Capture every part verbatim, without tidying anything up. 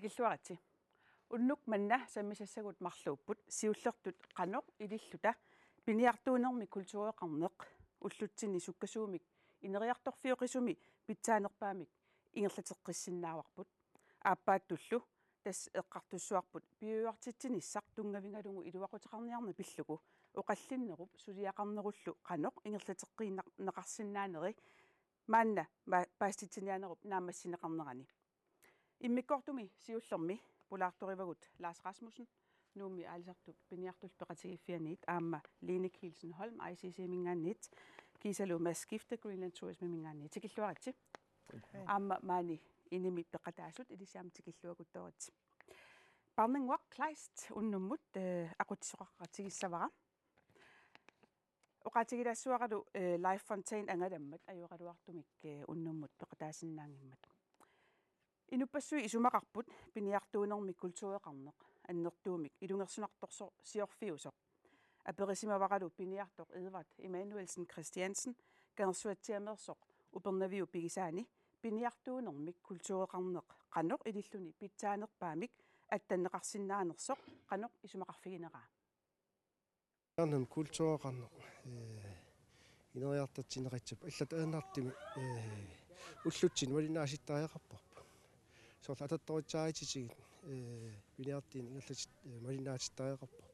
Tikilluaritsi. Unnuk manna sammisassagut marluupput siullertut qanoq ililluta piniartuunermi kultureqarneq ullutsinni sukkasuumik ineriartorfioqisumi pitsaanerpaamik ingerlateqqissinnaavarput. Aappaattullu tassa eqqartussuarput piujuartitsinissaq tunngavigalugu iluaquteqarniarneq pillugu oqallinnerup suliaqarnerullu qanoq ingerlateqqiinnar-, neqarsinnaaneri maanna ma-, paasititsiniaanerup naammassineqarnerani. Immikkoortumi siullermi pulaartorivagut Lars Rasmussen, Nuummi aalisartut piniartullu peqatigiiffianniit, aamma Line Kielsen Holm I C C-minngaanniit, kiisalu Mads Skifte Greenland Tourismiminngaanniit. Tikilluaritsi. Aamma maani inimi peqataasut ilissi aamma tikilluakuttooritsi. Parnannguaq Kleist unnummut, eh, aqutsisoqaqatigissavara. Oqaatigilaassuaralu, eh, Leif Fontaine angalammat ajoraluartumik, eh, unnummut peqataasinnaanngimmat. Inuppassuit isumaqarput piniartuunermi kultureqarneq annertuumik ilungersunartorsiorfiusoq. Aperisimavaralu piniartoq Edvard Emanuelsen Christiansen, Kangersuatsiameersoq Upernaviup pigisaani, piniartuunermik kultureqarneq qanoq ililluni pitsaanerpaamik attanneqarsinnaanersoq qanoq isumaqarfigineraa? Arnam kultureqarneq, eh, ineriartortinneqassapput allat ajornartumik, eh, ullutsinni malinnaasittariaqarparput. Soorlu atortorissaarutigit, eh, piniartuuneq ingerlatit, eh, malinnaasittariaqarparput.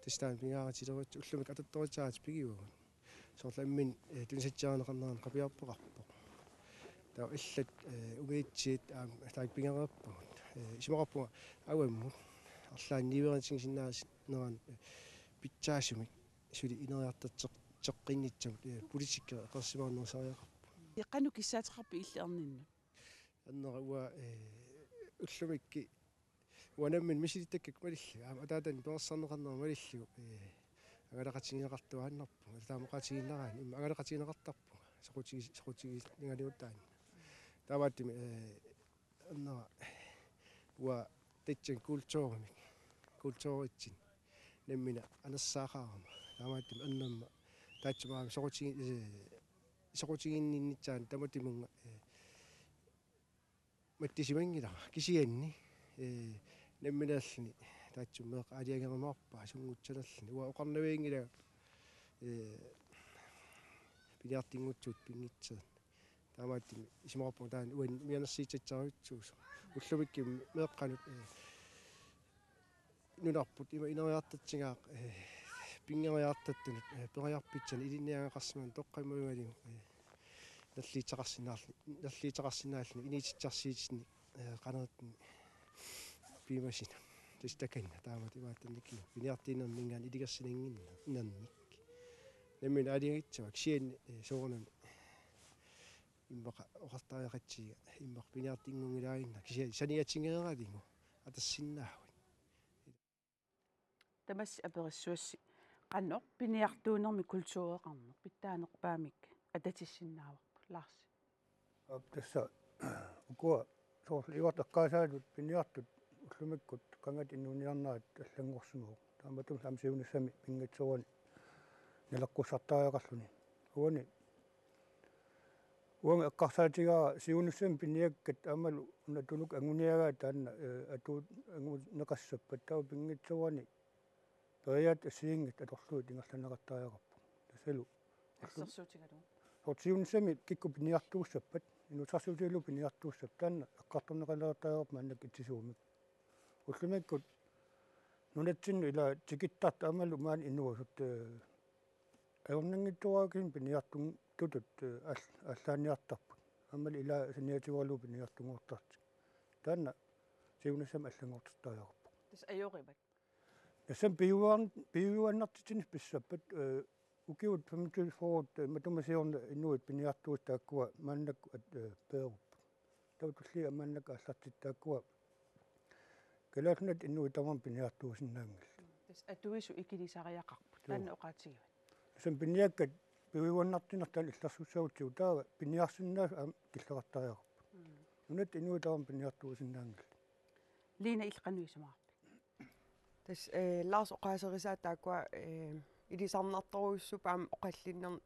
Tassa taanna pingaarutilerutsigit ullumikkut atortorissaarutit pigivagut. Soorlu imminut, eh, tunisassiarineqarnerani qapiarpaqarpoq. Taava allat, eh, ungatsiat aamma taakku pigereerpagut. Eh, isumaqarpunga avammut arlaannik niueritigisinnaanera, eh, pitsaasumik suli ineriartorteq-, teqqinnissamut, eh, politikkerit eqeersimaarnerusariaqarput. Qanoq kissaateqarpit illit erninnut? Ernera uanga, eh, ullumikkut uanga nammineq misilittakkakka malillugu, aamma ataatani perorsarneqarnera malillugu, eh, angalaqatigineqartuaannarpunga. Taama oqaatigiinnaraanni immaqa angalaqatigineqartarpunga. Soqutigi-, soqutigiinnarniartaanni. Taamaattumik, eh, ernera uanga tassani kulturimik, kulturitsinnik nammineq anersaaqaarama. Taamaattumik ernumma taassuma aamma soqutigi-, eh, soqutiginninnissaanut tamatimunga, eh, mattusimanngilara, kisianni, eh, nammineerluni taassuma meeqqat aalajangerumaarpaat sunngussanerluni. Uanga oqarnavianngilanga, eh, piniartunngutsuuttut pinngitsoorani. Taamaattumik isumaqarpunga taanna uannut mianersuuteqassarujussuusoq. Ullumikkut meeqqanut, eh, nunarput ima ineriartortigaaq, eh, pinngoriartortunut, eh, periarfissanik ilinniagaqarsimanermut toqqammavigalugu, eh, nerliuteqarsinnaarl-, nerliuteqarsinnaalluni inuutissarsiutinni, eh, qanertinni piumasunut. Tassa takanna taamatut imaattunik piniartuunerminngaanniit ilungersunannginnernik. Nammineq aalajangissavat kisianni, eh, soorunami immaqa oqartariaqatiga immaqa piniartunngunngilaaginnarpoq kisianni saniatigeeralugu atorsinnaavat. Tamassi aperissuassi qanoq piniartuunermi kultureqarneq pitsaanerpaamik atatissinnaavarput, Lars? Aap, tassa ukua soorlu ivartaqqaasaatut piniartut ullumikkut qangat inuuniarnerat allanngorsimavoq. Taamatut aamma siunissami pinngitsoorani naleqqussartariaqarluni. Uani uanga eqqarsaatigaara siunissami piniakkat aammalu una Tunuk anguniagaa taanna, eh, atuut anguneqassappat taava pinngitsoorani periaatsit assigiinngitsut atorlugit ingerlanneqartariaqarput. Tassalu assersuutigalugu. Soorlu siunissami kikkut piniartuussappat, inuussutissarsiutigalugu piniartuussappat, taanna eqqartorneqalertariaqarpoq maannakkut itisuumik. Ullumikkut nunatsinnut ila tikittartut aammalu maani inuusut, eh, ajornanngitsuaraakkit piniartutut, eh, aal-, aallaaniartarput. Aammalu ila saniatigoorlugu piniartunngortartut. Taanna siunissami allanngortittariaqarpoq. Tassa ajorivat. Tassami piujuan-, piujuannartitsineq pissappat, eh, ukiut femogtyve fyrre, eh, matuma siorna inuit piniartuussat taakkua maannakkut, eh, peerupput. Taava tulliani maannakkut aallartittut taakkua Kalaallit Nunaat inuit tamarmik piniartuusinnaanngillat. Tassa atuisut ikilisariaqarput. Joo. Taanna oqaatigivat. Tassami piniakkat piujuannartitsineq taanna illersussagutsigu taava piniarsinnaasut aamma killeqartariaqarput. Mm. Nunatta inuit tamarmik piniartuusinnaanngillat. Line, illit qanoq isumaqarpit? Tassa, eh, Lars oqaaserisaa taakkua, eh, ilisarnartorujussuupput aamma oqallinnermi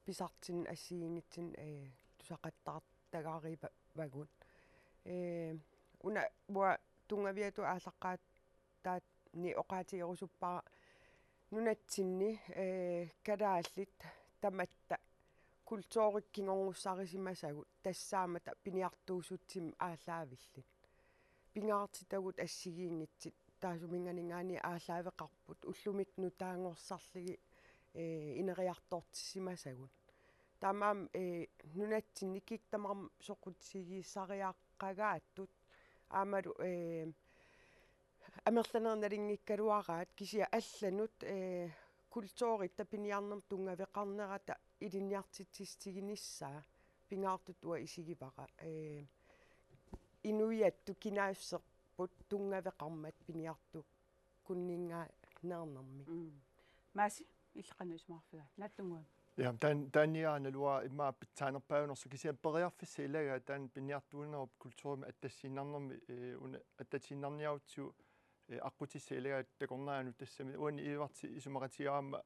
pisartitsinni assigiinngitsunik, eh, tusaqattaartagaarivagut. Eh, una uanga tunngaviatut aallaqqaataani oqaatigerusuppara nunatsinni, ee, kalaallit tamatta kulturit kingornussarisimasagut tassaammata piniartuussutsimik aallaavillit. Pingaartitagut assigiinngitsut taassuminngaanniit aallaaveqarput, ullumikkut nutaanngorsarlugit, ee, ineriartortissimasagut. Taamaammat, ee, nunatsinni kikkut tamarmik soqutigisariaqagaattut aammalu, ee, amerlanerit nalunngikkaluaraat kisianni allanut, ee, kulturitta piniarnermut tunngaveqarnerata ilinniartitsissutiginissaa pingaartutut uanga isigivara. Ee, inuiattut kinaassuserput tunngaveqarmat piniartukkunninngaanneernermik. Mm. Maasi, illit qanoq isumaqarfigaat? Naatsunnguamik. Ja, taanna, taanna naluara immaqa pitsaanerpaajunersoq kisianni periarfissat ilagaat taanna piniartuunerup kulturimik attassiinnarnermi, ee, una attatsiinnarniarutsigu, ee, aqqutissat ilagaat takornarianut tassami. Uani Iivarti isumaqatigaarama, ee,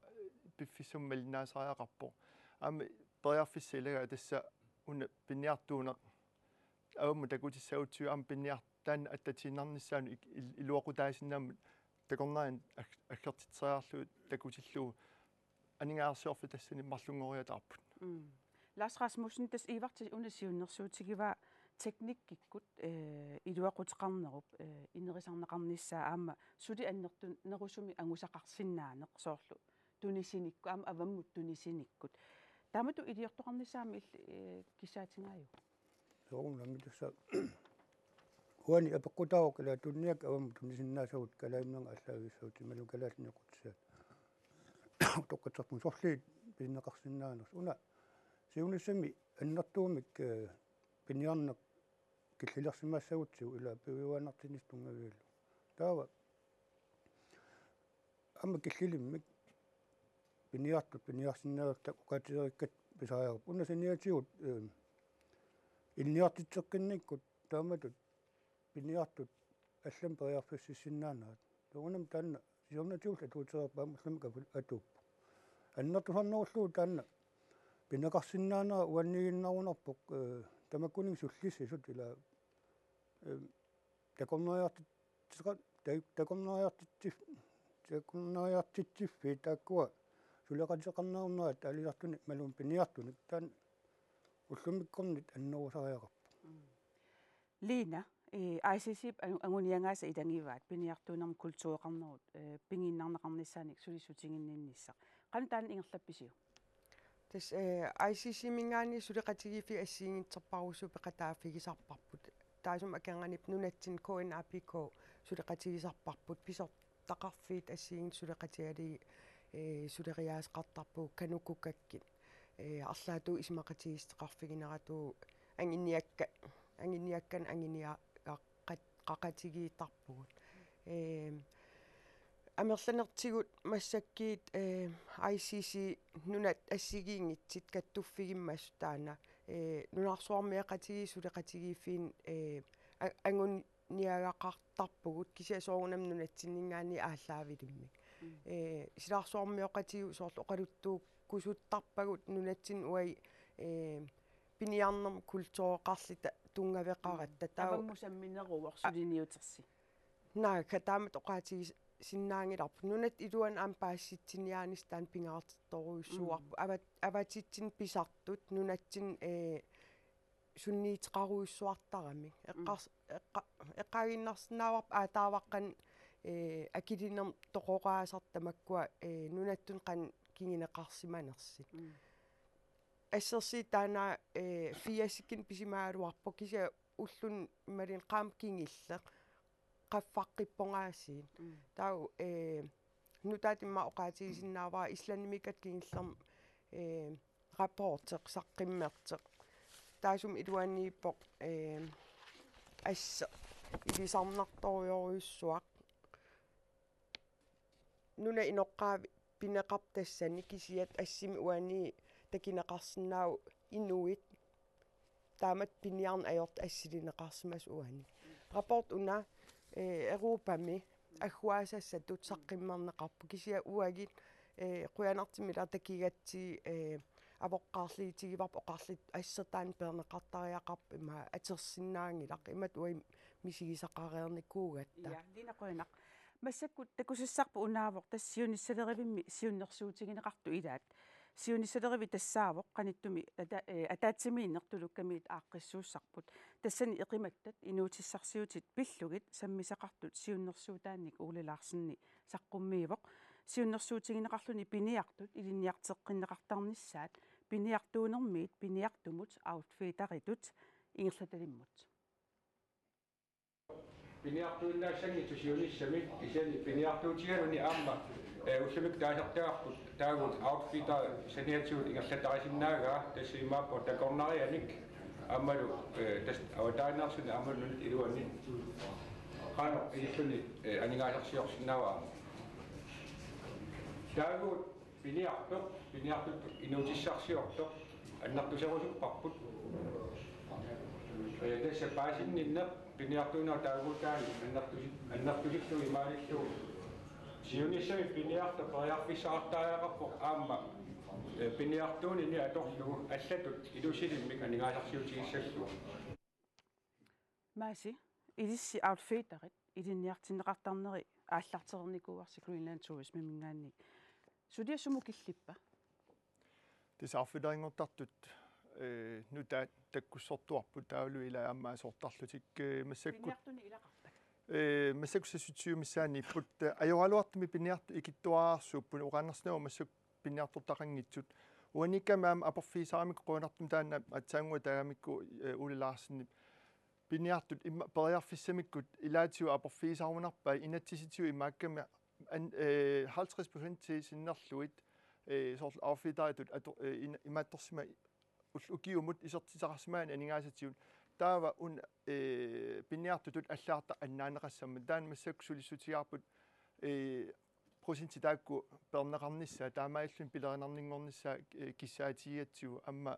piffissami malinnaasariaqarpoq. Aamma periarfissat ilagaat tassa una piniartuuneq avammut takutissagutsigu aamma piniar-, taanna attatsiinnarnissaanut ik-, il-, iluaqutaasinnaammat takornarianut ag-, aggertitseriarlugu takutillugu aningaasarsiorfiit tassani marlunngoriataarput. Mm. Lars Rasmussen, tassa Iivarti una siunnersuutigivaa teknikkikkut, ee, iluaquteqarnerup, ee, inerisarneqarnissaa aamma suli annertunerusumik angusaqarsinnaaneq soorlu tunisinikkut, aamma avammut tunisinikkut. Taamatut iliortoqarnissaa aamma illit, ee, kissaatigaajuk? Soorunami tassa uani apeqqutaavoq kalaallit tuniniakkat avammut tunisinnaasagut kalaaliminernik aallaavigissagutsigu imaluunniit kalaallit nequtsaat. Utoqqatserpunga sorliit pisineqarsinnaanersut. Una siunissami annertuumik, ee, piniarneq killilersimassagutsigu ilaa piujuaannartinnissaat tunngavigalugu. Taava aamma killilimmik piniartut piniarsinnaanertik oqaatigereerikkatta pisariaqarpoq. Una saniatigut, ee, ilinniartitseqqinnikkut taamatut piniartut allamik periarfississinnaanerat. Soorunami taanna siornatigullu atuutereerpaa aamma ullumikkut apu-, atuuppoq. Annertusarnerullugu taanna pineqarsinnaanera uanniiginnarunarpoq, ee, tamakkuninnga sullissisut ilaa, ee, takornariartitseqa-, ta-, takornariartitsif-, takornariartitsiffiit taakkua suleqateqarnerunnerat aalisartunik imaluunniit piniartunik taanna ullumikkornit annerusariaqarpoq. Mm. Lina, ee, I C C-p angu-, anguniagaasa ilagivaat piniartuunermut kultureqarnerup, ee, pigiinnarneqarnissaanik sulissutiginninnissaq. Qanoq taanna ingerlappisiuk? Tassa, ee, I C C-minngaanniit suleqatigiiffiit assigiinngitsorpassuit peqataaffigisarparput. Taassuma akornanni nunatsinni K N A P K suleqatigisarparput, pisortaqarfiit assigiinngitsut suleqatigalugit, ee, suleriaaseqartarpugut KANUKOKA-kkut. Ee, arlaatigut isumaqatigiissuteqarfigineratigut anguniakka-, anguniakkanik angunia-, qat-, qaqatigiittarpugut. Ee, amerlanertigut massakkut, ee, I C C nunat assigiinngitsut kattuffigimmassuk taanna, ee, nunarsuarmioqatigiit suleqatigiiffiinni, ee, a-, anguniagaqartarpugut kisianni soorunami nunatsinninngaanniit aallaavilimmik. Mm. Ee, silarsuarmioqatigiit soorlu oqaluttuukkusuttarpagut nunatsinni uagut, ee, piniarnermut kultureqarluta tunngaveqaratta. Mm. Taava avammut sammineruvoq suliniutersi. Naagga taamatut oqaatigisinnaanngilarput. Nunatta iluani aamma paasitsiniaanissaa taanna pingaartorujussuuarput. Mm. Avat-, avatitsinni pisartut nunatsinni, ee, sunniuteqarujussuartaramik. Mm. Eqqars-, eqqa-, eqqaaginnarsinnaavarput aataavaqqan, ee, akilinermut toqoraasartut tamakkua, ee, nunattut qanoq kinguneqarsimanersut. Mm. Assersuut taanna, ee, firsikkunni pisimagaluarpoq kisianni ulluni imaluunniit qaammat kingulleq qaffaqqippoq aasiit. Mm. Taava, ee, nutaat immaqa oqaatigisinnaavara Islandimiikkatta kingullermik, ee, rapporti saqqummersoq. Taassuma iluaniippoq, ee, asseq ilisarnartorujussuaq. Nunap inoqqaavi pineqarpoq tassani kisianni assimi uani takuneqarsinnaavoq inuit taamatut piniarneq ajortut assilineqarsimasut uani. Rapport una, ee, Europami agguaasassatut saqqummerneqarpoq kisianni uagut, ee, qujanartumik ila takugatsigit, ee, avoqqaarlugitigivarput oqarluta asseq taanna peerneqartariaqarpoq ima atorsinnaanngilaq imatut uagut misigisaqareernikuugatta. Ja, Lina, qujanaq. Massakkut takusassarput unaavoq tassa siunissalerivimmi siunnersuutigineqartut ilaat. Siunissalerivik tassaavoq qanittumi ata-, eh, ataatsimiinneq Tulukkamiit aaqqissuussarput. Tassani eqimattat inuutissarsiutit pillugit sammisaqartut siunnersuutaannik Ole Larsen saqqummiivoq. Siunnersuutigineqarluni piniartut ilinniarteqqinneqartarnissaat piniartuunermiit piniartumut outfitteritut ingerlatalimmut. Piniartuinnaassanngitsoq siunissami, kisianni piniartuutigaluni aamma, eh, ullumikkut taasartagarput taakkua outfitter saniatigut ingerlatarisinnaagaat, tassa imaappoq takornarianik aammalu, eh, tassa avataaneersuni aammalu nunat iluanni. Qanoq ililluni, eh, aningaasarsiorsinnaavaa. Taakkua piniartoq, piniartut inuutissarsiortoq, annertuserusupparput. Eh, tassa paasinninneq, piniartuinnaq taaguutaani, annertusi-, annertusilluni imaanillugu. Siunissami piniartoq periarfissaqartariaqarpoq aamma, eh, piniartuunini atorlugu allatut ilusilimmik aningaasarsiutigissallugu. Maasi, ilissi outfitterit ilinniartinneqartarneri aallartereernikuuarsi Greenland Tourismiminngaanniit. Suliaq sumut killippa? Tassa outfitterinngortartut, eh, nutaat takkussortuarput taavalu ilaat aamma asoortarlutik, eh, massakkut. Piniartunik ilaqarpat? Eh, massakkut seksogtyve missaanniipput, eh, ajoraluartumik piniartut ikittuararsuupput, oqaannarsinnaavoq massakkut piniartortaqanngitsut. Uaniikkami aamma aporfigisaramikku qujanartumik taanna aatsaannguaq tagamikku, eh, Ole Larsenip. Piniartut immaqa periarfissamikkut ilaatigut aporfigisarunarpai inatsisitigut imaakkami an-, eh, halvtreds procent sinnerlugit, eh, soorlu outfitteritut ato-, eh, ina-, imaattorsimavoq ul-, ukiumut isertitaqarsimagaanni aningaasatigut. Taava una, eh, piniartutut allagartaq annaanneqassammat. Taanna massakkut sulissutigaarput, eh, procentit taakku peerneqarnissaat, taamaalilluni pilerinarninngornissaa, eh, kissaatigigatsigu. Aamma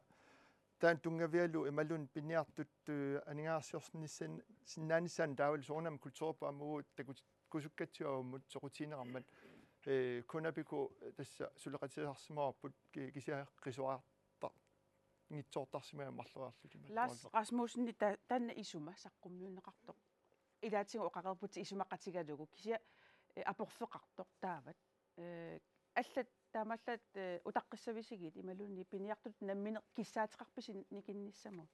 taanna tunngavigalugu imaluunniit piniartut, eh, aningaasarsiornissan-, sinnaanissaannut taavalu soorunami kulturerput aamma uagut takut-, takkusukkatsigu avammut soqutigineqarmat, eh, Kunapiku tassa suleqatisarsimavarput ki-, kisianni qisuarta-, ngitsoortarsimagaat marloriarlutik. Lars Rasmussen, ta-, taanna isuma saqqummiunneqartoq. Ilaatigut oqareerputit isumaqatigalugu kisianni, eh, aporfeqartoq taavat. Eh, allat taamaallaat, eh, utaqqissavisigit imaluunniit piniartutut nammineq kissaateqarpisi nikinnissamut?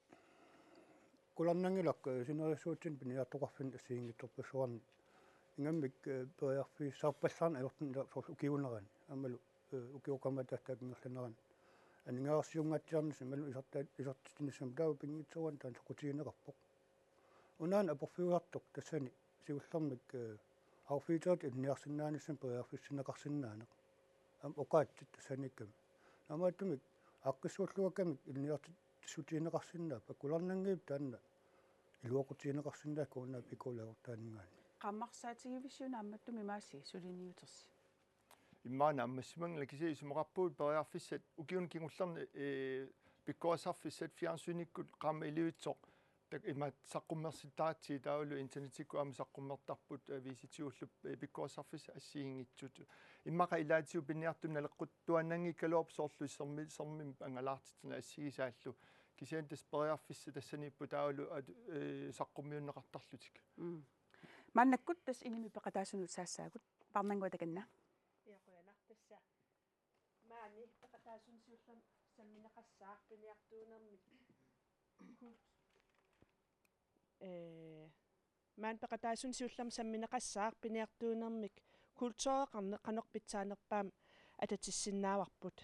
Kularnanngilaq, eh, sinerissutsinni piniartoqarfinni assigiinngitsorpassuarni. Ingammik, eh, periarfissarpallaarneq ajortumik ila soorlu ukiuunerani. Aammalu, eh, ukioq kamatattaaq ingerlanerani. Aningaasarsiunngaatsiarnissaq imaluunniit iserta-, isertitsinissamut taava pinngitsoorani taanna soqutigineqarpoq. Unaana aporfiusartoq tassani siullermik, eh, outfitterit ilinniarsinnaanissamut periarfissinneqarsinnaaneq. Aamma oqaatsit tassaniikkami. Taamaattumik aaqqissuulluakkamik ilinniartitsissutigineqarsinnaappat kularnanngilaq taanna iluaqutigineqarsinnaalluni Kunapiku ulaagortaaninngaanniit. Qaammarsaatigivisiuk naammattumik Maasi suliniutersi? Immaqa naammassimanngilaq kisianni isumaqarpugut periarfissat ukiuni kingullerni, eh, pikkorissarfissat fjernsynikkut qaammat ilivitsoq tak-, imaat saqqummersittaratsigit taavalu internettikkut aamma saqqummertarput, eh, aviisitigullu, eh, pikkorissarfissat assigiinngitsut. Immaqa ilaatigut piniartut naleqquttuaannanngikkaluarput soorlu sermi-, sermimik angalaartitsineq assigisaallu. Kisianni tassa periarfissat tassaniipput taavalu at-, eh, saqqummiunneqartarlutik. Mm. Maannakkut tassa inimi peqataasunut saassaagut, Parnannguaq takanna. Ja, qujanaq tassa. Maani peqataasuni siullermik sammineqassaaq piniartuunermik. Kult-, eh, maani peqataasuni siullermik sammineqassaaq piniartuunermik kultureqarneq qanoq pitsaanerpaamik atatissinnaavarput.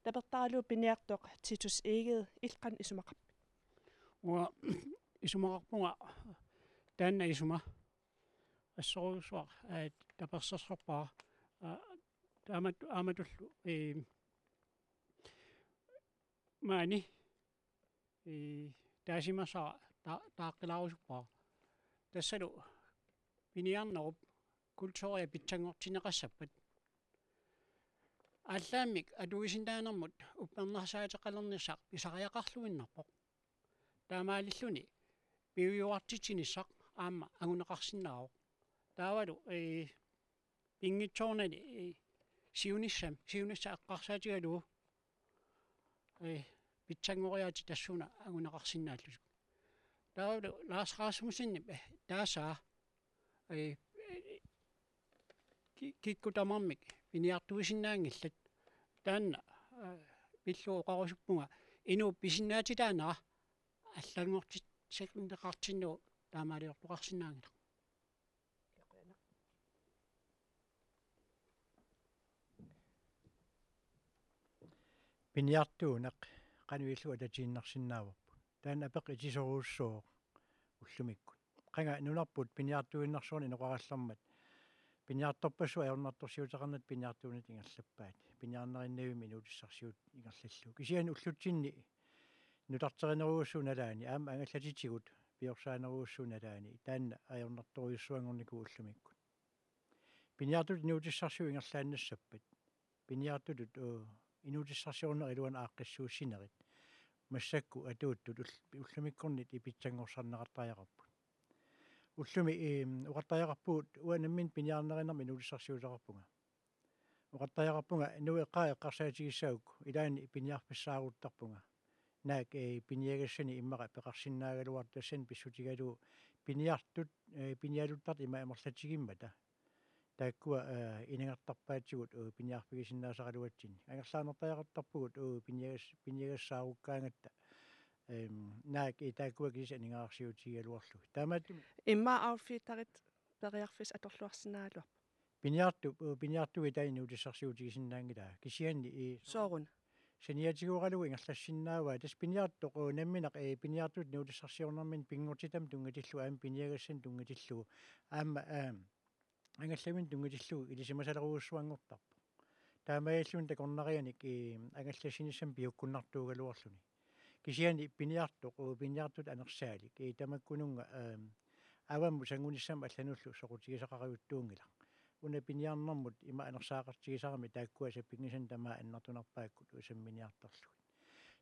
Tapertaralugu piniartoq Titus Egede, illit qanoq isumaqarpit? Uanga isumaqarpunga taanna isuma assorujussuaq, aa, tapersersorpara. Aa, taamat-, aamatullu, ee, maani, ee, taasimasara ta-, taaqqilaarusuppara. Tassalu piniarnerup kulturia pitsanngortinneqassappat. Aallaammik atuisinnaanermut uppernarsaateqalernissaq pisariaqarluinnarpoq. Taamaalilluni piujuartitsinissaq aamma anguneqarsinnaavoq. Taavalu, ee, pinngitsoornani, ee, siunissam-, siunissaq eqqarsaatigalugu, ee, pitsanngoriaaseq tassuuna anguneqarsinnaallutik. Taavalu Lars Rasmussenip taasaa, ee, ki-, kikkut tamarmik piniartuisinnaanngillat. Taanna, ee, pillugu oqarusuppunga inuup pisinnaatitaanera allanngortissagunneqartinnagu taamaaliortoqarsinnaanngilaq. Piniartuuneq qanoq ilillugu atatiinnarsinnaavarput? Taanna apeqqut itisorujussuuvoq ullumikkut. Qanga nunarput piniartuinnarsuarnik inoqarallarmat piniartorpassuit ajornartorsiuteqarnata piniartuunatik ingerlappaat. Piniarnerinnavimmi inuutissarsiutit ingerlallugu. Kisianni ullutsinni nutarterinerujussuup nalaani aamma angallatitigut piorsaanerujussuup nalaani taanna ajornartorujussuanngornikuuvoq ullumikkut. Piniartutut inuutissarsiutit ingerlaannassappat, piniartutut, uu, inuutissarsiorneq iluanni aaqqissuussinerit massakkut atuuttut ull-, ullumikkornit ipitsanngorsarneqartariaqarput. Ullumi, ee, oqartariaqarpugut uanga nammineq piniarnerinermik inuutissarsiuteqarpunga. Oqartariaqarpunga nueqqaa eqqarsaatigissagukku ilaanni piniarfissaaruttarpunga. Naak, ee, piniagassani immaqa peqarsinnaagaluartoq tassani pissutigalugu piniartut, ee, pinialuttartut ima amerlatigimmata. Taakkua, ee, iningartarpaatigut, uu, piniarfigisinnaasaraluatsinni. Angerlaannartariaqartarpugut, uu, piniagas-, piniagassaarukkaangatta. Ehm, naak, ee, taakkua kiisa aningaasarsiutigigaluarlugit. Taamaattumik immaqa outfitterit periarfissat atorluarsinnaagaluarput. Piniartup, uu, piniartuup itaani inuutissarsiutigisinnaanngilaa. Kisianni, ee, sooruna? Saniatigooralugu ingerlassinnaavaa. Tassa piniartoq, uu, nammineq, ee, piniartutut inuutissarsiornermini pinngortitami tunngatillugu aamma piniagassani tunngatillugu. Aamma, aam, angallavinnik tunngatillugu ilisimasalerujussuanngortarpoq. Taamaalilluni takornarianik, ee, angallassinissamut piukkunnartuugaluarluni. Kisianni piniartoq, uu, piniartutut anersaalik, ee, tamakkununnga, aam, avammut sangunissamut allanullu soqutigisaqarajuttuunngilaq. Una piniarnermut ima anersaaqartigisarami taakkua sapinngisannik tamaat annertunerpaakkut, uu, samminiartarlugit.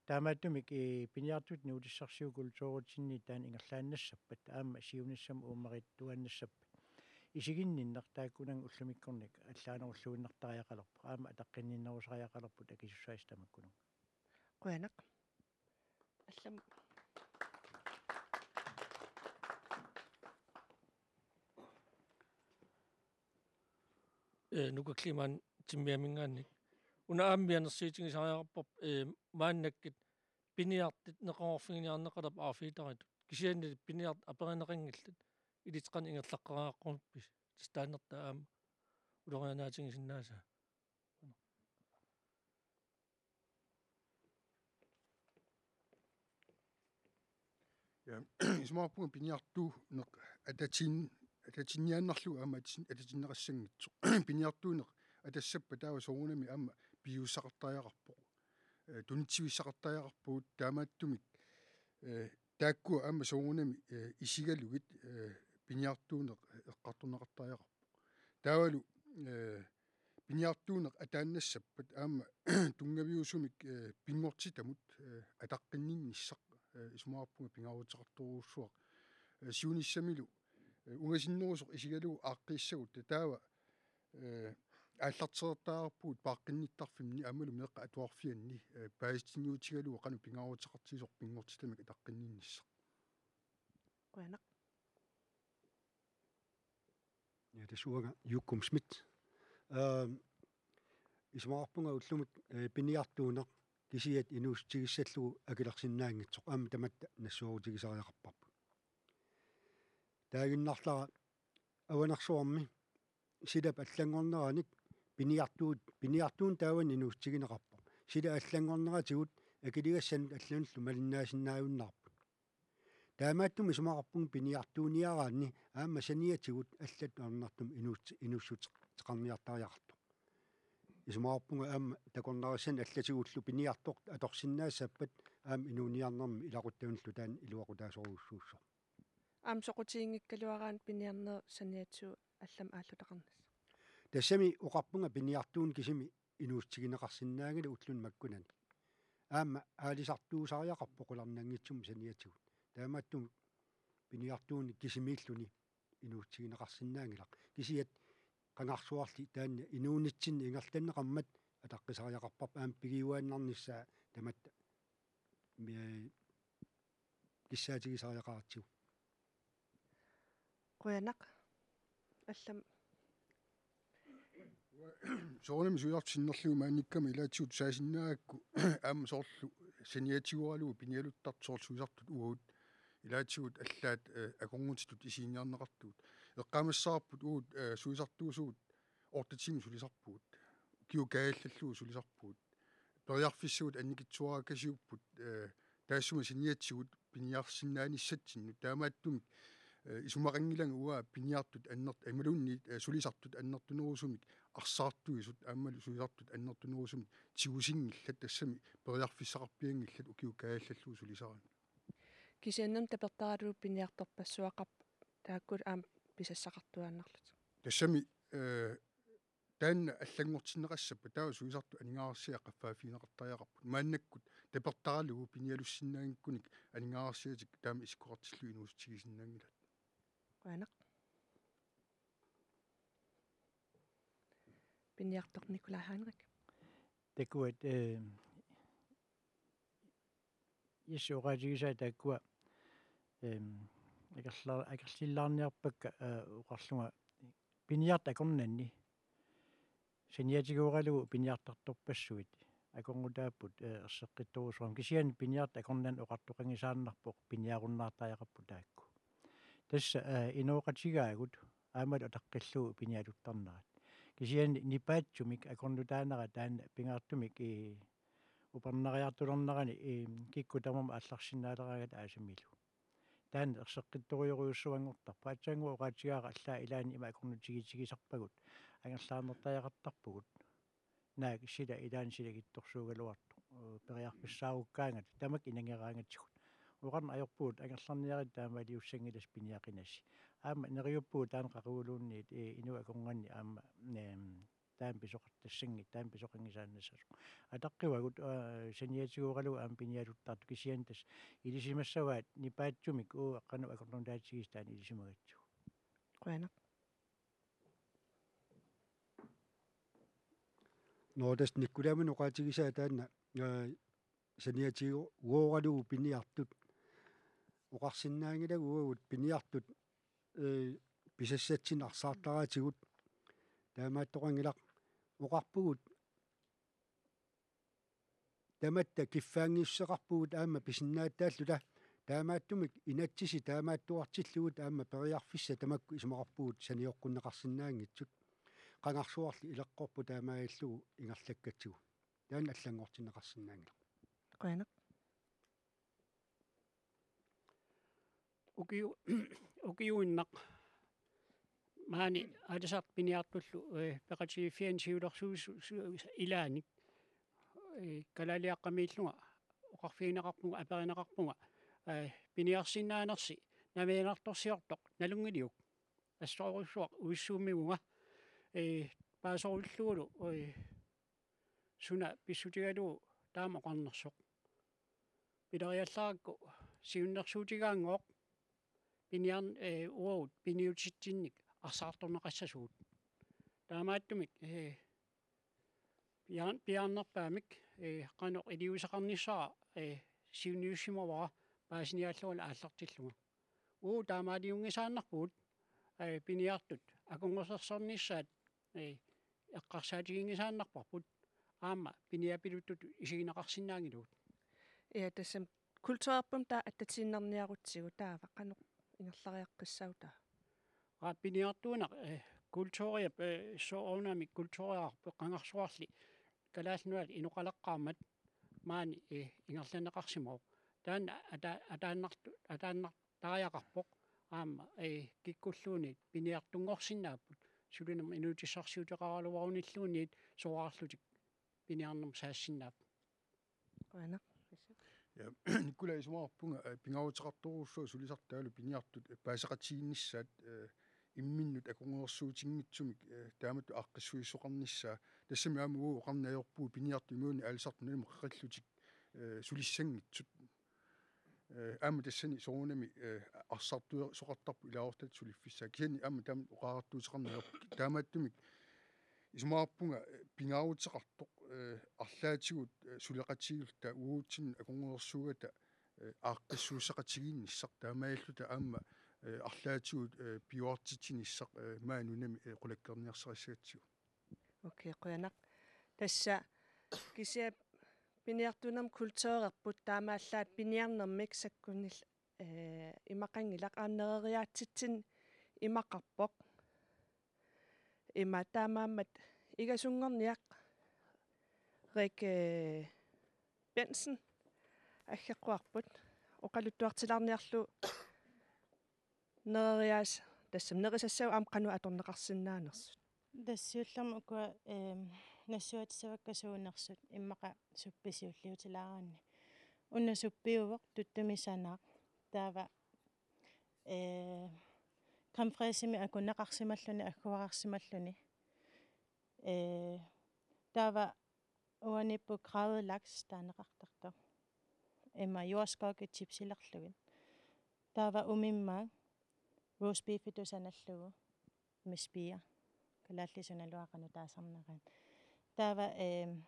Taamaattumik, ee, piniartutut inuutissarsiutit kulturitsinniit taanna ingerlaannassappat, aamma siunissami uummarittuaannassappat, isiginninneq taakkunannga ullumikkornit allaanerulluinnartariaqalerpoq, aamma ataqqinninnerusariaqalerput akisussaasi tamakkununnga. Qujanaq. Allam. Ee, Nuka Kleemann Timmiaminngaanniit. Una aamma mianersiutigisariaqarparput, ee, maannakkut piniartut neqeroorfiginiarneqalerput outfitteritut. Kisiannili piniartut aperineqanngillat. Illit qanoq ingerlaqqeriaraqqunerpisi? Tassa taannertaa aamma ulorianaatigisinnaasaa. Ja, isumaqarpunga piniartuuneq atatin-, atatinniaannarlugu aamma atatin-, atatinneqassanngitsoq. Piniartuuneq atassappat taava soorunami aamma piviusaqartariaqarpoq. Ee, tunitsivissaqartariaqarpugut taamaattumik, ee, taakkua aamma soorunami, ee, isigalugit, ee, piniartuuneq eqqartorneqartariaqarpoq. Taavalu, ee, piniartuuneq ataannassappat aamma tunngaviusumik, ee, pinngortitamut, ee, ataqqinninnissaq, ee, isumaqarpunga pingaaruteqartorujussuaq. Ee, siunissamilu, ee, ungasinnerusoq isigalugu aaqqiissagutta taava, ee, aallartereertariaqarpugut paaqqinnittarfimmi aammalu meeqqat atuarfianni, ee, paasitsiniutigalugu qanoq pingaaruteqartigisoq pinngortitamik ataqqinninnissaq. Qujanaq. Ja, tassa uanga Juukkumi Schmidt. Ehm, isumaqarpunga ullumi, eh, piniartuuneq kisiat inuussutigissallugu akilersinnaanngitsoq aamma tamatta nassuerutigisariaqarparput. Taaginnarlara avanersuarmi silap allanngorneranik piniartuut, piniartuuneq taavani inuussutigineqarpoq. Sila allanngorneratigut akiligassanut allanullu malinnaasinnaajunnaarput. Taamaattumik isumaqarpunga piniartuuniaraanni aamma saniatigut allat ajornartumik inuus-, inuussuteqarniartariaqartoq. Isumaqarpunga aamma takornarissani allatigullu piniartoq atorsinnaassappat aamma inuuniarnermi ilaquttaanullu taanna iluaqutaasorujussuussaaq. Aamma soqutiginngikkaluaraanni piniarneq saniatigut allamik aallutaqarnissaq. Tassami oqarpunga piniartuuneq kisimi inuussutigineqarsinnaanngilaq ulluni makkunani. Aamma aalisartuusariaqarpoq qularnanngitsumik saniatigut. Taamaattumik piniartuuneq kisimiilluni inuussutigineqarsinnaanngilaq. Kisiat qangarsuarli taanna inuunitsinni ingerlanneqarmat ataqqisariaqarparput aamma pigiuaannarnissaa tamatta mi-, kissaatigisariaqaratsigu. Qujanaq. Allam. Soorunami suliartut sinnerlugit maaniikkami ilaatigut saasinnaagakku aamma soorlu saniatigooralugu pinialuttartut soorlu sulisartut uagut ilaatigut allaat akornutitut isiginniarneqartugut. Eqqaamassavarput uagut sulisartuusugut otte timer sulisarpugut. Ukiut kaajallallugu sulisarpugut. Periarfissagut annikitsuarakasiupput taassuma saniatigut piniarsinnaanissatsinnut taamaattumik isumaqanngilanga uanga piniartut annert- imaluunniit sulisartut annertunerusumik arsaartuisut aammalu sulisartut annertunerusumik tigusinngillat tassami periarfissaqarpianngillat ukiut kaajallallugu sulisarani. Kisianni tapertaralugu piniartorpassuaqarpoq taakku aamma pisassaqartuaannarlutik. Tassami taanna allanngortinneqassappat taava sulisartut aningaasarsiatit qaffaaffigineqartariaqarput. Maannakkut tapertaralugu pinialussinnaanngikkunik aningaasarsiatik taama isikkoqartillugu inuussutigisinnaanngilaat. Qujanaq. Piniartoq Nikolaj Heinrich. Takuat eh, Jesse oqaatigisaa taakkua ehm akerla- akerlillaarniarpakka eh, oqarlunga piniartut akornanni saniatigooralugu piniartartorpassuit akornutaapput eh, erseqqittorujussuarmik kisianni piniartut akornanni oqartoqanngisaannarpoq piniarunnaartariaqarput taakku. Tassa eh, inooqatigaagut aammalu ataqqillugu pinialuttarnerat. Kisianni nipaatsumik akornutaanera taanna pingaartumik eh, upernariartulernerani eh, kikkut tamarmik aallarsinnaaleraangata aasamilu. Taanna erseqqittorujorujussuanngortarpoq. Aatsaannguaq oqaatigaara allaat ilaanni ima akornutigitigisarpagut angerlaarnertariaqartarpugut. Naak sila ilaanni silagittorsuugaluartoq eh, periarfissaarukkaangata tamakku inangeraangatigut. Oqarneq ajorpugut angerlarniarit taamaaliussanngilasi piniaqinasi. Aamma neriuppugut taanna qaquguluunniit eh, inuit akornanni aamma ehm, taama pisoqartassanngitsoq, taama pisoqanngisaannassasoq. Ataqqivagut eh, saniatigooralugu aamma pinialuttartut kisianni tassa ilisimassavaat nipaatsumik uagut qanoq akornutaatigisoq taanna ilisimagatsigu. Qujanaq. Nå, tassa Nikkulaamit oqaatigisaa taanna eh, saniatigooralugu piniartut oqarsinnaanngilagut uagut piniartut eh, pisassatsinnik arsaartaraatigut. Taamaattoqanngilaq oqarpugut tamatta kiffaanngissuseqarpugut aamma pisinnaatitaalluta. Taamaattumik inatsisit taamaattuartillugit aamma periarfissat tamakku isumaqarpugut sanioqqunneqarsinnaanngitsut. Qangarsuarli ileqqorpoq taamaalillugu ingerlakkatsigu. Taanna allanngortinneqarsinnaanngilaq. Qujanaq. Ukiu- ukiuinnaq maani aalisartut piniartullu eh, peqatigiiffianni siulersuisu- su- ilaanik eh, kalaaliaqqamiillunga oqarfigineqarpunga aperineqarpunga eh, piniarsinnaanersi namianartorsiortoq nalunngiliuk? Assorujussuaq uissuummivunga eh, paasorullugulu eh, suna pissutigalugu taama oqarnersoq. Pileriallarakku siunnersuutigaanngooq piniarn- eh, uagut piniutitsinnik arsaartorneqassasugut. Taamaattumik eh, piaar- piaarnerpaamik eh, qanoq iliuuseqarnissara eh, siunniussimavara paasiniaallungalu aallartillunga. Uagut taamaaliunngisaannarpugut eh, piniartut akornusersornissaat eh, eqqarsaatiginngisaannarparput aamma piniapiluttut isigineqarsinnaanngilagut. Ja, tassami kulturerput taava attatiinnarniarutsigu taava qanoq ingerlariaqqissaaq taava? Aa, piniartuunaq eh, kulturiap eh, soorunami kulturiarpoq qangarsuarli Kalaallit Nunaat inoqaleqqaarmat maani eh, ingerlanneqarsimavoq. Taanna ata- ataannartu- ataannar- tariaqarpoq aamma eh, kikkulluunniit piniartunngorsinnaapput sulinermut inuutissarsiuteqaraluarunilluunniit soraarlutik piniarnermut saassinnaapput. Qujanaq. Ja, Nikolaj isumaqarpunga eh, pingaaruteqartorujussuaq sulisartaalu piniartut eh, paaseqatigiinnissaat eh, imminnut akornusersuutinngitsumik eh, taamatut aaqqissuissoqarnissaa. Tassami aamma uagut oqarneq ajorpugut piniartut imaluunniit aalisartut nalumut qeqillutik eh, sulissanngitsut. Eh, aamma tassani soorunami eh, arsartuersoqartarpoq ilaasortaata suliffissaa. Kisianni aamma taama oqariartuuteqarneq ajorpoq. Taamaattumik isumaqarpunga eh, pingaaruteqartoq eh, arlaatigut eh, suleqatigiilluta uagutsinnut akornusersuugata eh, aaqqissuusseqatigiinnissaq taamaalilluta aamma, eh, arlaatigut, eh, piujuartitsinissaq, eh, maani nunami, eh, qulakkeerniarsarissagatsigu. Okay, qujanaq. Tassa kisianni piniartuunermik kulturerput taamaallaat piniarnermik sakkunnil-, eh, imaqanngilaq aamma nereriaatsitsinni imaqarpoq. Ima taamaammat igasunngorniaq Rikke Bentzen aggeqquarput oqaluttuartilaarniarlugu nereriaas-, tassami nerisassat aamma qanoq atorneqarsinnaanersut. Tassa siullermik ukua, ehm, nassuatissavakka suunersut immaqa suppi siulliutilaaraanni. Una suppiuvoq tuttumi sanaaq. Taava, eh, crème fraîchemik akuneqarsimalluni, agguararsimalluni. Eh, taava uaniipput gravlaks taaneqartartoq. Ima jordskokket chipsilerlugit. Taava umimmaak roast beefitut sanallugu. Misbia. Kalaallisut naluara qanoq taasarneraat. Taava, ehm,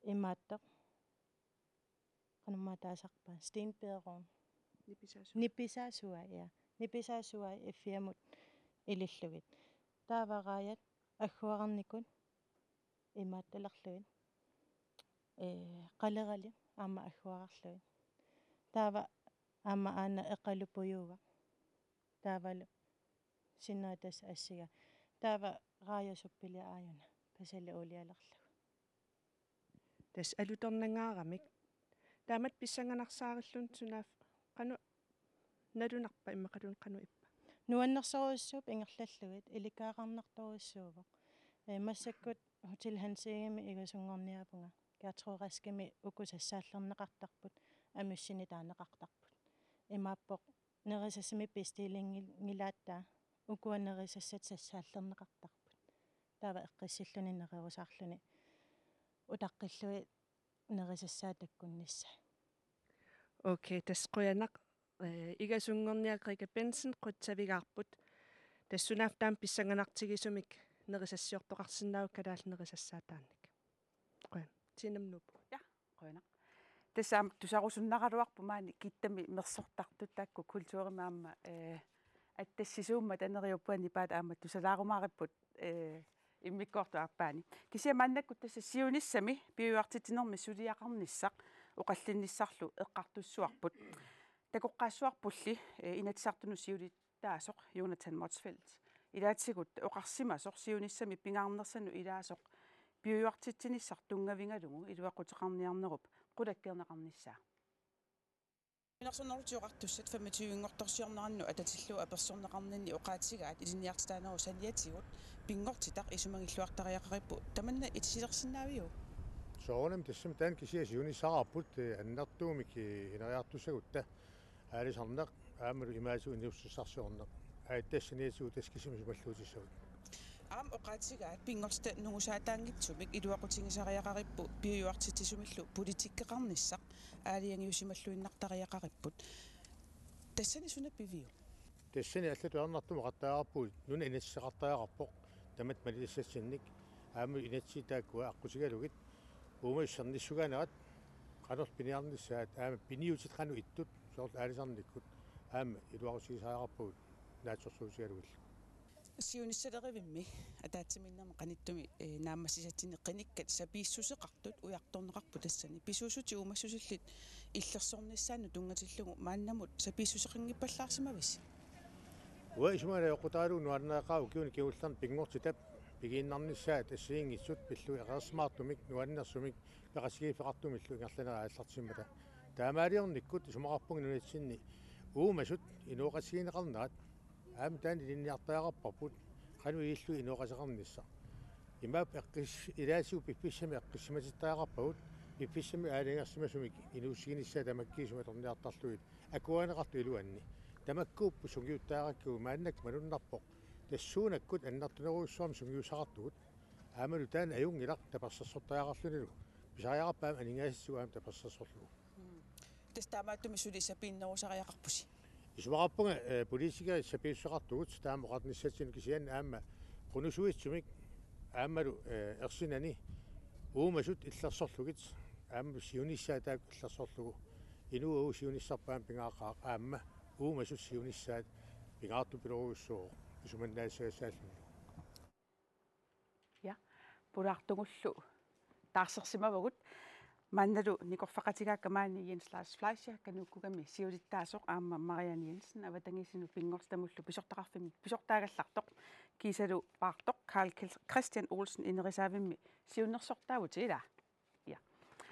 imaattoq. Qanormaa taasarpaat? Stenbiderrogn. Nipisaasua. Nipisaasua, ja. Nipisaasua iffiamut ilillugit. Taava raajat agguararnikut imaattulerlugit. Eh, qaleralik aamma agguararlugit. Taava aamma aana eqalu pujuugaq. Taavalu sinneri tassa assigaa. Taava raajat suppiliaq aajuna. Kasalli uulialerlugu. Tassa alutornangaaramik. Taamatut pissanganarsaarilluni sunaaffa qanoq nalunarpa immaqaluunniit qanoq ippa? Nuannersorujussuupput ingerlallugit, ilikkagaqarnartorujussuuvoq. Eh, massakkut Hotel Hansegami igasunngorniaapunga. Gertrud Raskimi uku sassaallerneqartarput, amussini taaneqartarput. Imaappoq nerisassamik bestillingilaattaa ukua nerisassat sassaallerneqartarput. Taava eqqissilluni nererusaarluni utaqqillugit nerisassaat takkunnissaat. Okay, tassa qujanaq, eh, igasunngorniaq Rikke Bentzen qutsavigaarput. Tassa sunaaffa taama pissanganartigisumik nerisassiortoqarsinnaavoq kalaallit nerisassaataannik. Qujan. Tinamnuupu. Ja, qujanaq. Tassa aamma tusarusunnaraluarpoq maani kittami mersortartut taakku kulturimi aamma, eh, attassisuummata neriuppunga nipaat aamma tusalaarumaaripput, eh, immikkoortup aappaani. Kisianni maannakkut tassa siunissami piujuartitsinermi suliaqarnissaq oqallinnissarlu eqqartussuarput. Takoqqaassuarpulli, eh, Inatsisartunut siulit- taasoq Jonathan Motzfeldt ilaatigut oqarsimasoq siunissami pingaarnersanut ilaasoq piujuartitsinissaq tunngavigalugu iluaquteqarniarnerup qulakkeerneqarnissaa. Nunarsuarnersuutit Oqartussat femogtyve-nngortorsiornerannut atatillugu apersorneqarninni oqaatigaat ilinniartitaanerup saniatigut pinngortitaq isumagilluartariaqaripput, tamanna itisilersinnaaviuk? Soorunami, tassami taanna kisiat siunissaqarput, eh, annertuumik, eh, ineriartussagutta. Aalisarneq aammalu imaatigut inuussutissarsiorneq. Aat, tassaniatigut tassa kisimi isumalluutissagut. Aamma oqaatigaat pinngortitaq nungusaataanngitsumik iluaqutigisariaqaripput piujuartitsisumillu politikkeqarnissaq aalajangiussimalluinnartariaqaripput. Tassani suna piviuk? Tassani allatut ajornartumik oqartariaqarpugut nuna inatsiseqartariaqarpoq tamatta malilissatsinnik, aamma inatsisit taakkua aqqutigalugit uumasut sernissugaanerat qanorlu piniarnissaat aamma piniutit qanoq ittut soorlu aalisarnikkut aamma iluaqutigisariaqarpagut naatsorsuutigalugillu. Siunissalerivimmi ataatsimiinnermi qanittumi, eh, naammassisatsinni qinikkat sapiissuseqartut ujartorneqarput tassani. Pisuussutit uumassusillit illersornissaannut tunngatillugu maannamut sapiissuseqanngippallaarsimavisi? Uanga isumaga ajoqutaalu nuannareqaaq ukiuni kingullerni pinngortitap pigiinnarnissaat assigiinngitsut pillugit eqeersimaartumik, nuannersumik, peqatigiiffeqartumillu ingerlanerat aallartimmata. Taamaaliornikkut isumaqarpunga nunatsinni uumasut inooqatigineqarnerat aamma taanna ilinniartariaqarparput, qanoq ilillugit inooqateqarnissaq. Imaappoq eqqis-, ilaatigut piffissami eqqissimatittariaqarpagut, piffissami aalajangersimasumik inuussiginissaat tamakkiisumik atorniartarlugit akuerineqartut iluanni. Tamakkuupput sungiuttariaqakkagut, maannakkut malunnarpoq tassuunakkut annertunerujussuarmik sungiussaqartugut. Aammalu taanna ajunngilaq tapersersortariaqarlunilu. Pisariaqarpoq aamma aningaasatsigut aamma tapersersorlugu. Mm. Tassa taamaattumik suli sapiinnerusariaqarpusi? Isumaqarpunga, eh, politikerit sapiissuseqartugut taama oqarnissatsinnut, kisianni aamma qunusuitsumik aammalu, eh, ersinani uumasut illersorlugit aamma siunissaat taakku illersorlugu Inuup siunissarput aamma pingaartoq aamma uumasut siunissaat pingaartupilorujussuuvoq isumannaassagassaalluni. Ja, pulaartugullu taarsersimavagut. Maannalu nikorfaqatigaakka maani Jens Lars Fleischer, Kanuukkugami siulittaasoq, aamma Marianne Jensen, avatangiisinut pinngortitamullu pisortaqarfimmik pisortaagallartoq, kiisalu paartoq Karl Kjel-, Kristian Olsen, Inerisaavimmi siunnersortaavutit, ilaa? Ja.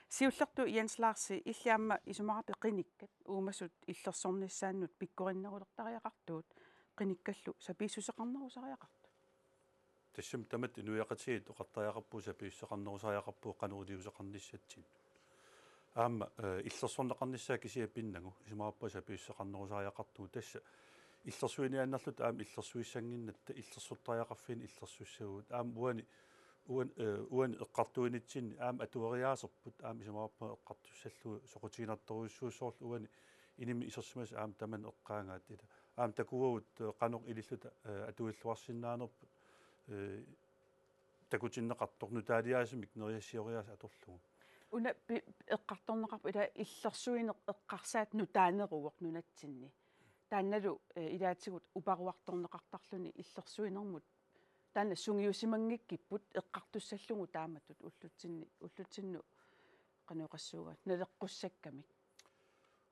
Siullertut Jens Larsi, illit aamma isumaqarpit qinikkat uumasut illersornissaannut pikkorinnerulertariaqartugut, qinikkallu sapiissuseqarnerusariaqartut? Tassami tamatta inuiaqatigiit oqartariaqarput sapiissuseqarnerusariaqarpugut qanoq iliuuseqarnissatsinnut. Aamma, eh, illersorneqarnissaa kisiat pinnagu isumaqarpunga sapiissuseqarnerusariaqartugut, tassa illersuiniaannarluta aamma illersuissannginnatta illersortariaqarfiini illersussavagut. Aamma uani, uan-, eh, uani eqqartuinitsinni aamma atueriaaserput aamma isumaqarpunga eqqartussallugu soqutiginartorujussuuvoq, soorlu uani inimi isersimasut aamma tamanna eqqaagaat, ila. Aamma takuagut, eh, qanoq ililluta, eh, atuilluarsinnaanerput, eh, takutinneqartoq, nutaaliaasimik nerisassioriaaseq atorlugu. Una pi-, eqqartorneqarpoq ila illersuineq eqqarsaat nutaaneruvoq nunatsinni. Taannalu, eh, ilaatigut uparuartorneqartarluni illersuinermut. Taanna sungiusimanngikkipput eqqartussallugu taamatut ullutsinni, ullutsinnut qanoq oqassuunga, naleqqussakkamik.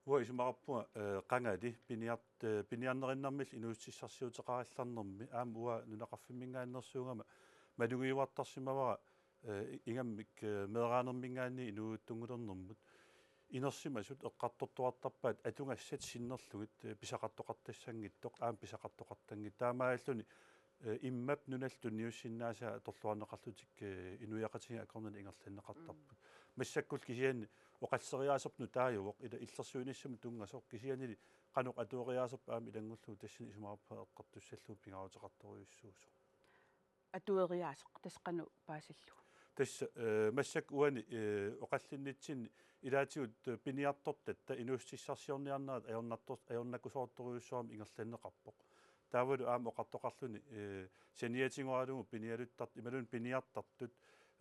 Uanga isumaqarpunga, eh, qangali piniart-, eh, piniarnerinnarmillu inuussutissarsiuteqarallarnermi aamma uanga nunaqarfimminngaanneersuugama malugiuartarsimavara, eh, ingammik, eh, meeraanerminngaanniit inuusuttunngulernermut. Inersimasut eqqartortuartarpaat atugassat sinnerlugit, eh, pisaqartoqartassanngitsoq, aamma pisaqartoqartanngitsoq. Taamaalilluni, eh, immap nunallu tunniussinnaasaa atorluarneqarlutik, eh, inuiaqatigiit akornanni ingerlanneqartarput. Mm. Massakkullu kisianni oqalleriaaserput nutaajuvoq, ila illersuinissamut tunngasoq, kisiannili qanoq atueriaaserput aamma ilanngullugu tassani isumaqarpunga eqqartussallugu pingaaruteqartorujussuusoq. Atueriaaseq tassa qanoq paasillugu? Tassa, eh, massakkut uani, eh, oqallinnitsinni ilaatigut, eh, piniartortatta inuussutissarsiorniarnerat ajornartor-, ajornakusoortorujussuarmik ingerlanneqarpoq. Taavalu aamma oqartoqarluni, eh, saniatigooralugu pinialuttartut, imaluunniit piniartartut,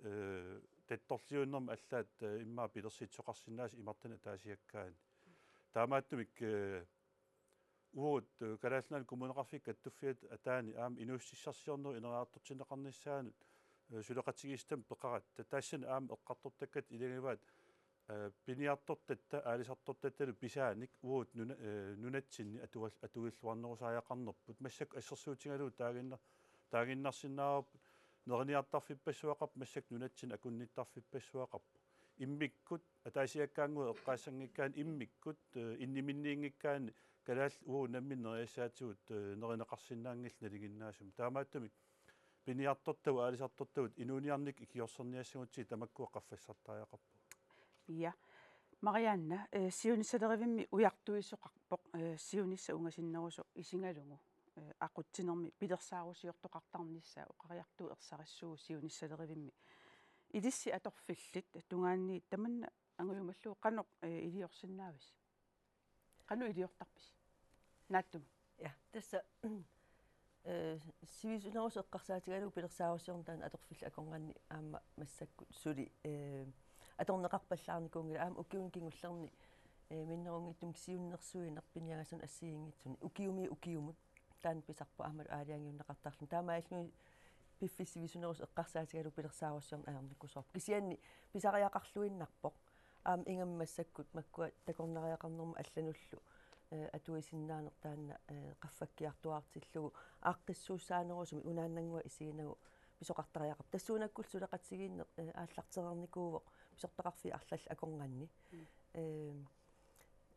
eh, tattorliuinermi allaat, eh, immaqa pilersitsisoqarsinnaasut imartani ataasiakkaani. Taamaattumik, eh, uagut, eh, Kalaallit Nunaanni Kommuneqarfikkut Kattuffiata ataani aamma inuussutissarsiornerup ineriartortinneqarnissaanut, eh, suleqatigiissitami peqaratta, taassuma aamma eqqartortakkatta ilagivaat, eh, piniartortatta, aalisartortattalu pisaanik uagut nuna-, eh, nunatsinni atual-, atuilluarnerusariaqarnerput. Massakkut assersuutigalugu taaginna-, taaginnarsinnaavarput, neriniartarfippassuaqarpoq, massakkut nunatsinni akunnittarfippassuaqarpoq. Immikkut, ataasiakkaannguaq eqqaassanngikkaanni, immikkut, eh, inniminniinngikkaanni, kalaallit uagut namminneq nerisassaativut, eh, nerineqarsinnaanngillat nalinginnaasumik. Taamaattumik piniartortagut, aalisartortagut inuuniarnikkut ikiorserniassagutsigit tamakkua qaffassartariaqarpagut. Ja. Marianne, eh, siunissalerivimmi ujartuisoqarpoq, eh, siunissaq ungasinnerusoq isigalugu, eh, aqutsinermi pilersaarusiortoqartarnissaa oqariartuuvoq ersarissuuvoq siunissalerivimmi. Ilissi atorfillit tungaanniit tamanna angujumallugu qanoq, eh, iliorsinnaavisi? Qanoq iliortarpisi naatsumik? Ja, tassa, eh, sivisunerusoq eqqarsaatigalugu pilersaarusiorneq taanna atorfillit akornanni aamma massakkut suli, eh, atorneqarpallaarnikuunngilaq, aamma ukiuni kingullerni, eh, minnerunngitsumik siunnersuineq piniagasanut assigiinngitsunik ukiumiit ukiumut taanna pisarpoq aammalu aalajangiunneqartarluni. Taamaalilluni piffissaq sivisunerusoq eqqarsaatigalugu pilersaarusiorneq ajornakusoorpoq. Kisianni pisariaqarluinnarpoq. Aamma ingammik massakkut makkua takornariaqarnermut allanullu, eh, atuisinnaaneq taanna, eh, qaffakkiartuaartillugu aaqqissuussaanerusumik unaannannguaq isiginagu pisoqartariaqarpoq. Tassuunakkullu suleqatigiinneq, eh, aallartereernikuuvoq pisortaqarfiit arlallit akornanni. Mm. Eh,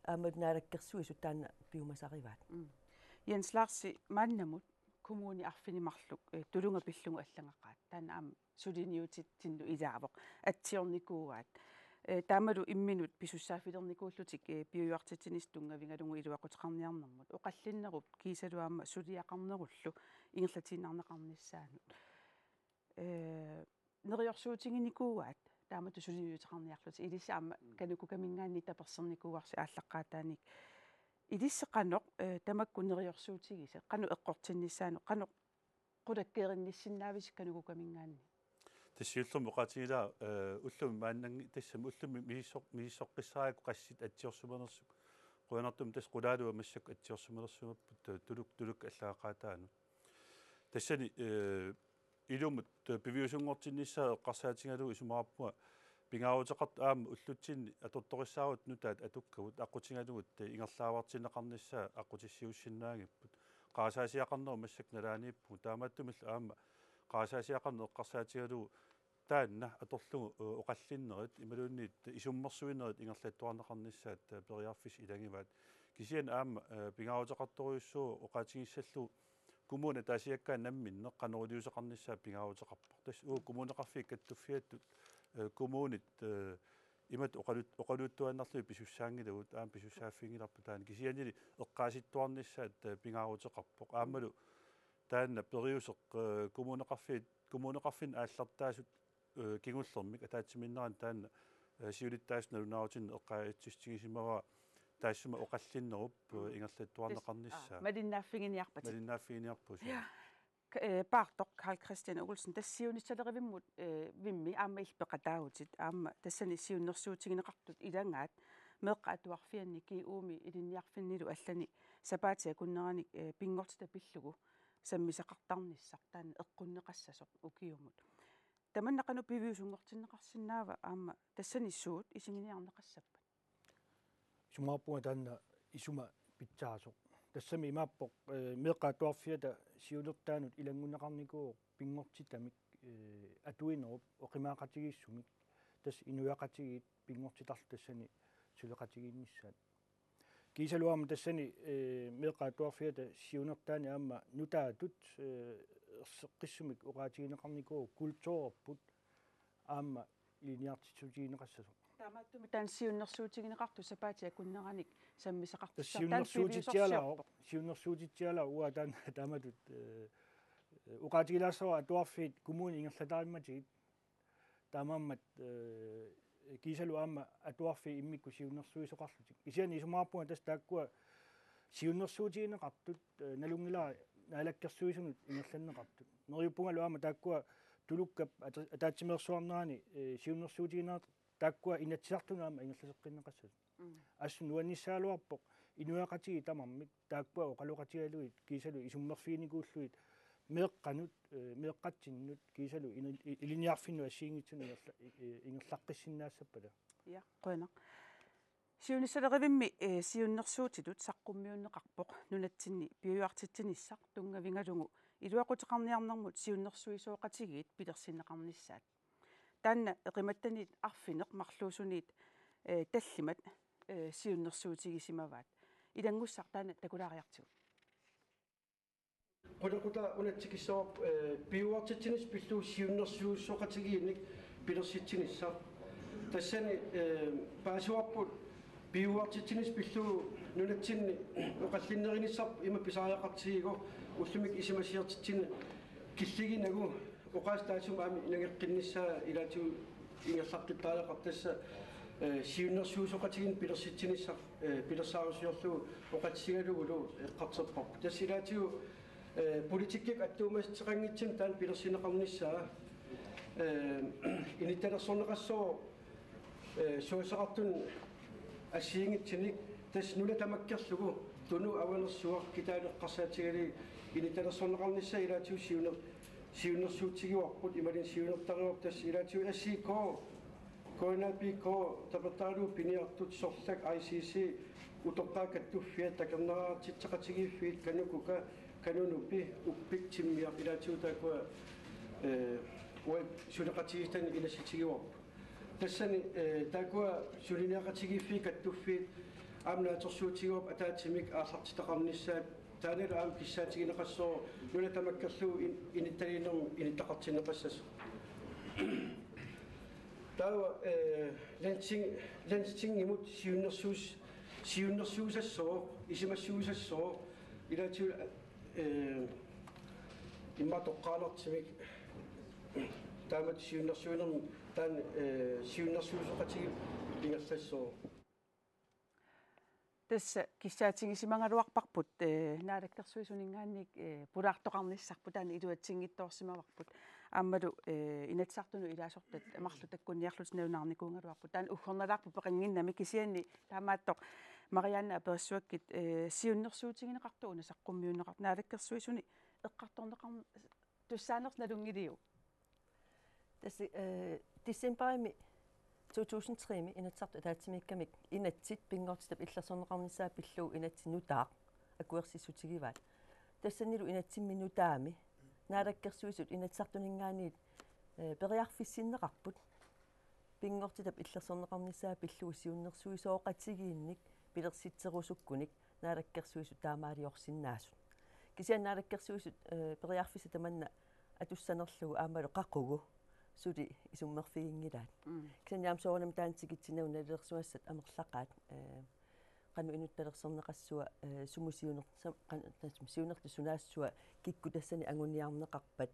aamma Naalakkersuisut taanna piumasarivaat. Mm. Jens Larsi, maannamut kommuni arfineq-marluk, eh, Tulunga pillugu allagaqaat. Taanna aamma suliniutitsinnut ilaavoq. Atsiornikuuaat. Eh, taamalu imminut pisussaaffilernikuullutik, eh, piujuartitsinissaq tunngavigalugu iluaquteqarniarnermut. Oqallinnerup kiisalu aamma suliaqarnerullu ingerlatiinnarneqarnissaanut. Eh, neriorsuutiginikuuaat taamatut suliniuteqarniarlutik. Ilissi aamma, mm, KANUKOKA-minngaanniit tapersernikuuarsi aallaqqaataaniit. Ilissi qanoq, eh, tamakku neriorsuutigisat, qanoq eqqortinnissaanut, qanoq qulakkeerinnissinnaavisi KANUKOKA-minngaanniit? Tassa siullermik oqaatigilaarpara, eh, ullumi maannanngitsoq tassami ullumi misissoq-, misissoqqissaarpakka qassit atsiorsimanersut. Qujanartumik tassa qulaaluat massakkut atsiorsimanersimapput, eh, tuluk-, tulukkut allaqqaataanut. Tassani, eh, ilumut, eh, piviusunngortinnissaa eqqarsaatigalugu isumaqarpunga pingaaruteqartoq aamma ullutsinni atortorissaarutit nutaat atukkagut aqqutigalugit, eh, ingerlaavartinneqarnissaa aqqutissiuussinnaagipput. Qarasaasiaqarnerup massakkut nalaaniippugut, taamaattumillu aamma qarasaasiaqarneq eqqarsaatigalugu taanna atorlugu, eh, oqallinnerit imaluunniit isummersuinerit ingerlattuarneqarnissaat, eh, periarfissat ilagivaat. Kisianni aamma, eh, pingaaruteqartorujussuuvoq oqaatigissallugu kommunit ataasiakkaat namminneq qanoq iliuuseqarnissaat pingaaruteqarpoq. Tassa uagut Kommuneqarfiit Kattuffiattut, eh, kommunit, eh, imatut oqalut-, oqaluttuaannarlugit pisussaanngilagut, aamma pisussaaffiginngilarput taanna. Kisiannili eqqaasittuarnissaat, eh, pingaaruteqarpoq. Aammalu taanna periuseq, eh, kommuneqarfiit, kommuneqarfinni aallartaasut, eh, kingullermik ataatsimiinnerani taanna, eh, siulittaasup nalunaarutinik eqqaasitsissutigisimavara taassuma oqallinnerup, eh, mm, ingerlattuarneqarnissaa. Tassa, aa, malinnaaffiginiarpatit. Malinnaaffiginiarpugut, suu. Ja. K-, eh, Paartoq Karl Kristian Olsen, tassa siunissalerevimmut, eh, -vimmi aamma illit peqataavutit, aamma tassani siunnersuutigineqartut ilagaat meeqqat atuarfianni G U-mi ilinniarfinnilu allani sapaatip akunneranik, eh, pinngortitaq pillugu sammisaqartarnissaq taanna eqqunneqassasoq ukiumut. Tamanna qanoq piviusunngortinneqarsinnaava aamma tassani suut isiginiarneqassappat? Isumaqarpunga taanna isuma pitsaasoq. Tassami imaappoq, eh, meeqqat atuarfiata siunertaanut ilanngunneqarnikuuvoq pinngortitamik, eh, atuinerup oqimaaqatigiissumik. Tassa inuiaqatigiit pinngortitarlu tassani suleqatigiinnissaat. Kiisalu aamma tassani, eh, meeqqat atuarfiata siunertaanni aamma nutaatut, eh, erseqqissumik oqaatigineqarnikuuvoq kulturerput aamma ilinniartitsissutigineqassasoq. Taamaattumik taanna siunnersuutigineqartut sapaatip akunneranik sammisaqartut. Tassa taanna siunnersuutitsialaarpoq, piviusorsiorpoq. Siunnersuutitsialaarpoq uanga taanna taamatut, eh, oqaatigilaassavara atuarfiit kommunit ingerlatarimmatigit. Taamaammat, eh, kiisalu aamma atuarfiit immikkut siunnersuisoqarlutik. Kisianni isumaqarpunga tassa taakkua siunnersuutigineqartut, eh, nalunngilara Naalakkersuisunut ingerlanneqartut. Neriuppungalu aamma taakkua tulukkap ata-, ataatsimeersuarnerani, eh, siunnersuutigineqartut taakkua Inatsisartunut aamma ingerlateqqinneqassasut. Mm. Assut nuannissagaluarpoq inuiaqatigiit tamarmik taakkua oqaloqatigalugit kiisalu isummerfiginikuullugit meeqqanut, eh, meeqqatsinnut kiisalu ina-, i-, ilinniarfinnut assigiinngitsunut ingerla-, i-, i-, ingerlaqqissinnaassappata. Ja, qujanaq. Siunissalerivimmi, eh, siunnersuutitut saqqummiunneqarpoq nunatsinni piujuartitsinissaq tunngavigalugu iluaquteqarniarnermut siunnersuisoqatigiit pilersinneqarnissaat. Taanna eqimattanit arfineq-marluusuniit, eh, tallimat, eh, siunnersuutigisimavaat. Ilanngussaq taanna takulaariartigu. Qulequta una tikissavarput, eh, piujuartitsinissaq pillugu siunnersuisoqatigiinnik pilersitsinissaq. Tassani, eh, paasivarput piujuartitsinissaq pillugu nunatsinni oqallinnerinissaq ima pisariaqartigivoq ullumikkut isumasioqatigiinneq killiginagu oqaaseq taassuma aamma nangeqqinnissaa ilaatigut ingerlaqqittariaqartoq tassa, eh, siunnersuisoqatigiinnik pilersitsinissaq, eh, pilersaarusiorlugu oqaatigalugulu eqqartorparput. Tassa ilaatigut, eh, politikkikkut attuumassuteqanngitsumik taanna pilersinneqarnissaa, eh, inittalersorneqassooq, eh, suassaqartunut assigiinngitsunik tassa nuna tamakkerlugu Tunut, Avanersuaq, Kitaani eqqarsaatigalugit inittalersorneqarnissaa ilaatigut siunner-, siunnersuutigivarput imaluunniit siunertarivarput tassa ilaatigut S I K, K N A P K, tapertaralugu piniartut sorlak I C C, utoqqaat kattuffiat, takornariartitseqatigiiffiit, KANUKOKA, KANUNUPI, Uppik Timmiaq ilaatigut taakkua, eh, uagut suleqatigiissitanik inassitigivarput. Tassani, eh, taakkua suliniaqatigiiffiit kattuffiit aamma naatsorsuutigaarput ataatsimik aallartitaqarnissaat taannalu aamma kissaatigineqassooq nuna tamakkerlugu in-, inittaliinermut inittaqartinneqassasoq. Taava, eh, Landsting-, Landstingimut siunnersuus-, siunnersuusassooq, isumassuusassooq, ilaatigut, eh, immaqa toqqaannartumik taamatut siunnersuinermi taanna, eh, siunnersuisoqatigiit ingerlassooq. Tassa kissaatigisimagaluarparput, eh, Naalakkersuisuninngaanniit, eh, pulaartoqarnissarput taanna iluatsinngitsoorsimavarput. Aammalu, eh, Inatsisartunut ilaasortat marluk takkunniarlutik nalunaarnikuugaluarput. Taanna uggornalaarpoq peqannginnami, kisianni taamaattoq Marianne aperissuakkit, eh, siunnersuutigineqartoq una saqqummiunneqartoq Naalakkersuisuni eqqartorneqar-, tussaanersut nalunngiliuk? Tassa, eh, decembarimi to tusind tre-mi Inatsisartut ataatsimiikkamik inatsit pinngortitap illersorneqarnissaa pillugu inatsit nutaaq akuersissutigivaat. Tassanilu inatsimmi nutaami Naalakkersuisut Inatsisartuninngaanniit, eh, periarfissinneqarput pinngortitap illersorneqarnissaa pillugu siunnersuisooqatigiinnik pilersitserusukkunik Naalakkersuisut taamaaliorsinnaasut. Kisianni Naalakkersuisut, eh, periarfissat tamanna atussanerlugu aammalu qaqugu suli isummerfiginngilaat. Mm. Kisianni aamma soorunami taanna tikitsinagu nalilersugassat amerlaqaat, eh, qanoq inuttalersorneqassua, eh, sumut siuner-, sam-, qan-, tassami siunertut sunaassua kikkut tassani anguniarneqarpat.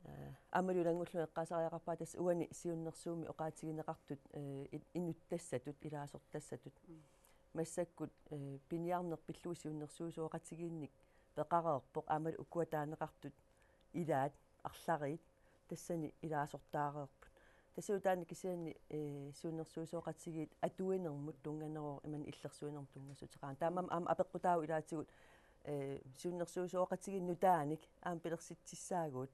Eh, aammalu ilanngullugit eqqaasariaqarpara tassa uani siunnersuummi oqaatigineqartut, eh, i-, inuttassatut, ilaasortassatut. Mm. Massakkut, eh, piniarneq pillugu siunnersuisooqatigiinnik peqareerpoq aammalu ukua taaneqartut ilaat, arlariit, tassani ilaasortaareerput. Tassalu taanna kisianni, eh, siunnersuisooqatigiit atuinermut tunnganerooq imannak illersuinermut tunngassuteqarani. Taamaammat aamma apeqqutaavoq ilaatigut, eh, siunnersuisooqatigiit nutaanik aamma pilersitsissaagut,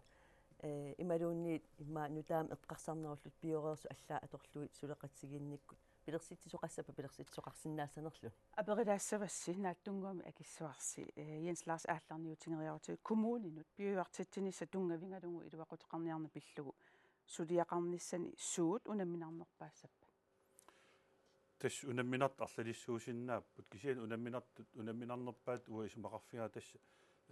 eh, imaluunniit immaqa nutaamik eqqarsarnerullutik pioreersut allaat atorlugit suleqatigiinnikkut pilersitsisoqassappat pilersitsisoqarsinnaassanerluni. Aperilaassavassi, naatsunnguamik akissuarsi, eh, Jens Lars Aallernguup tigoriarutsigit, kommuninut piujuartitsinissaq tunngavigalugu iluaquteqarniarneq pillugu suliaqarnissani suut unamminarnerpaassappat? Tassa unamminartut arlalissuusinnaapput, kisianni unamminartut, unamminarnerpaatut uanga isumaqarfigaara tassa,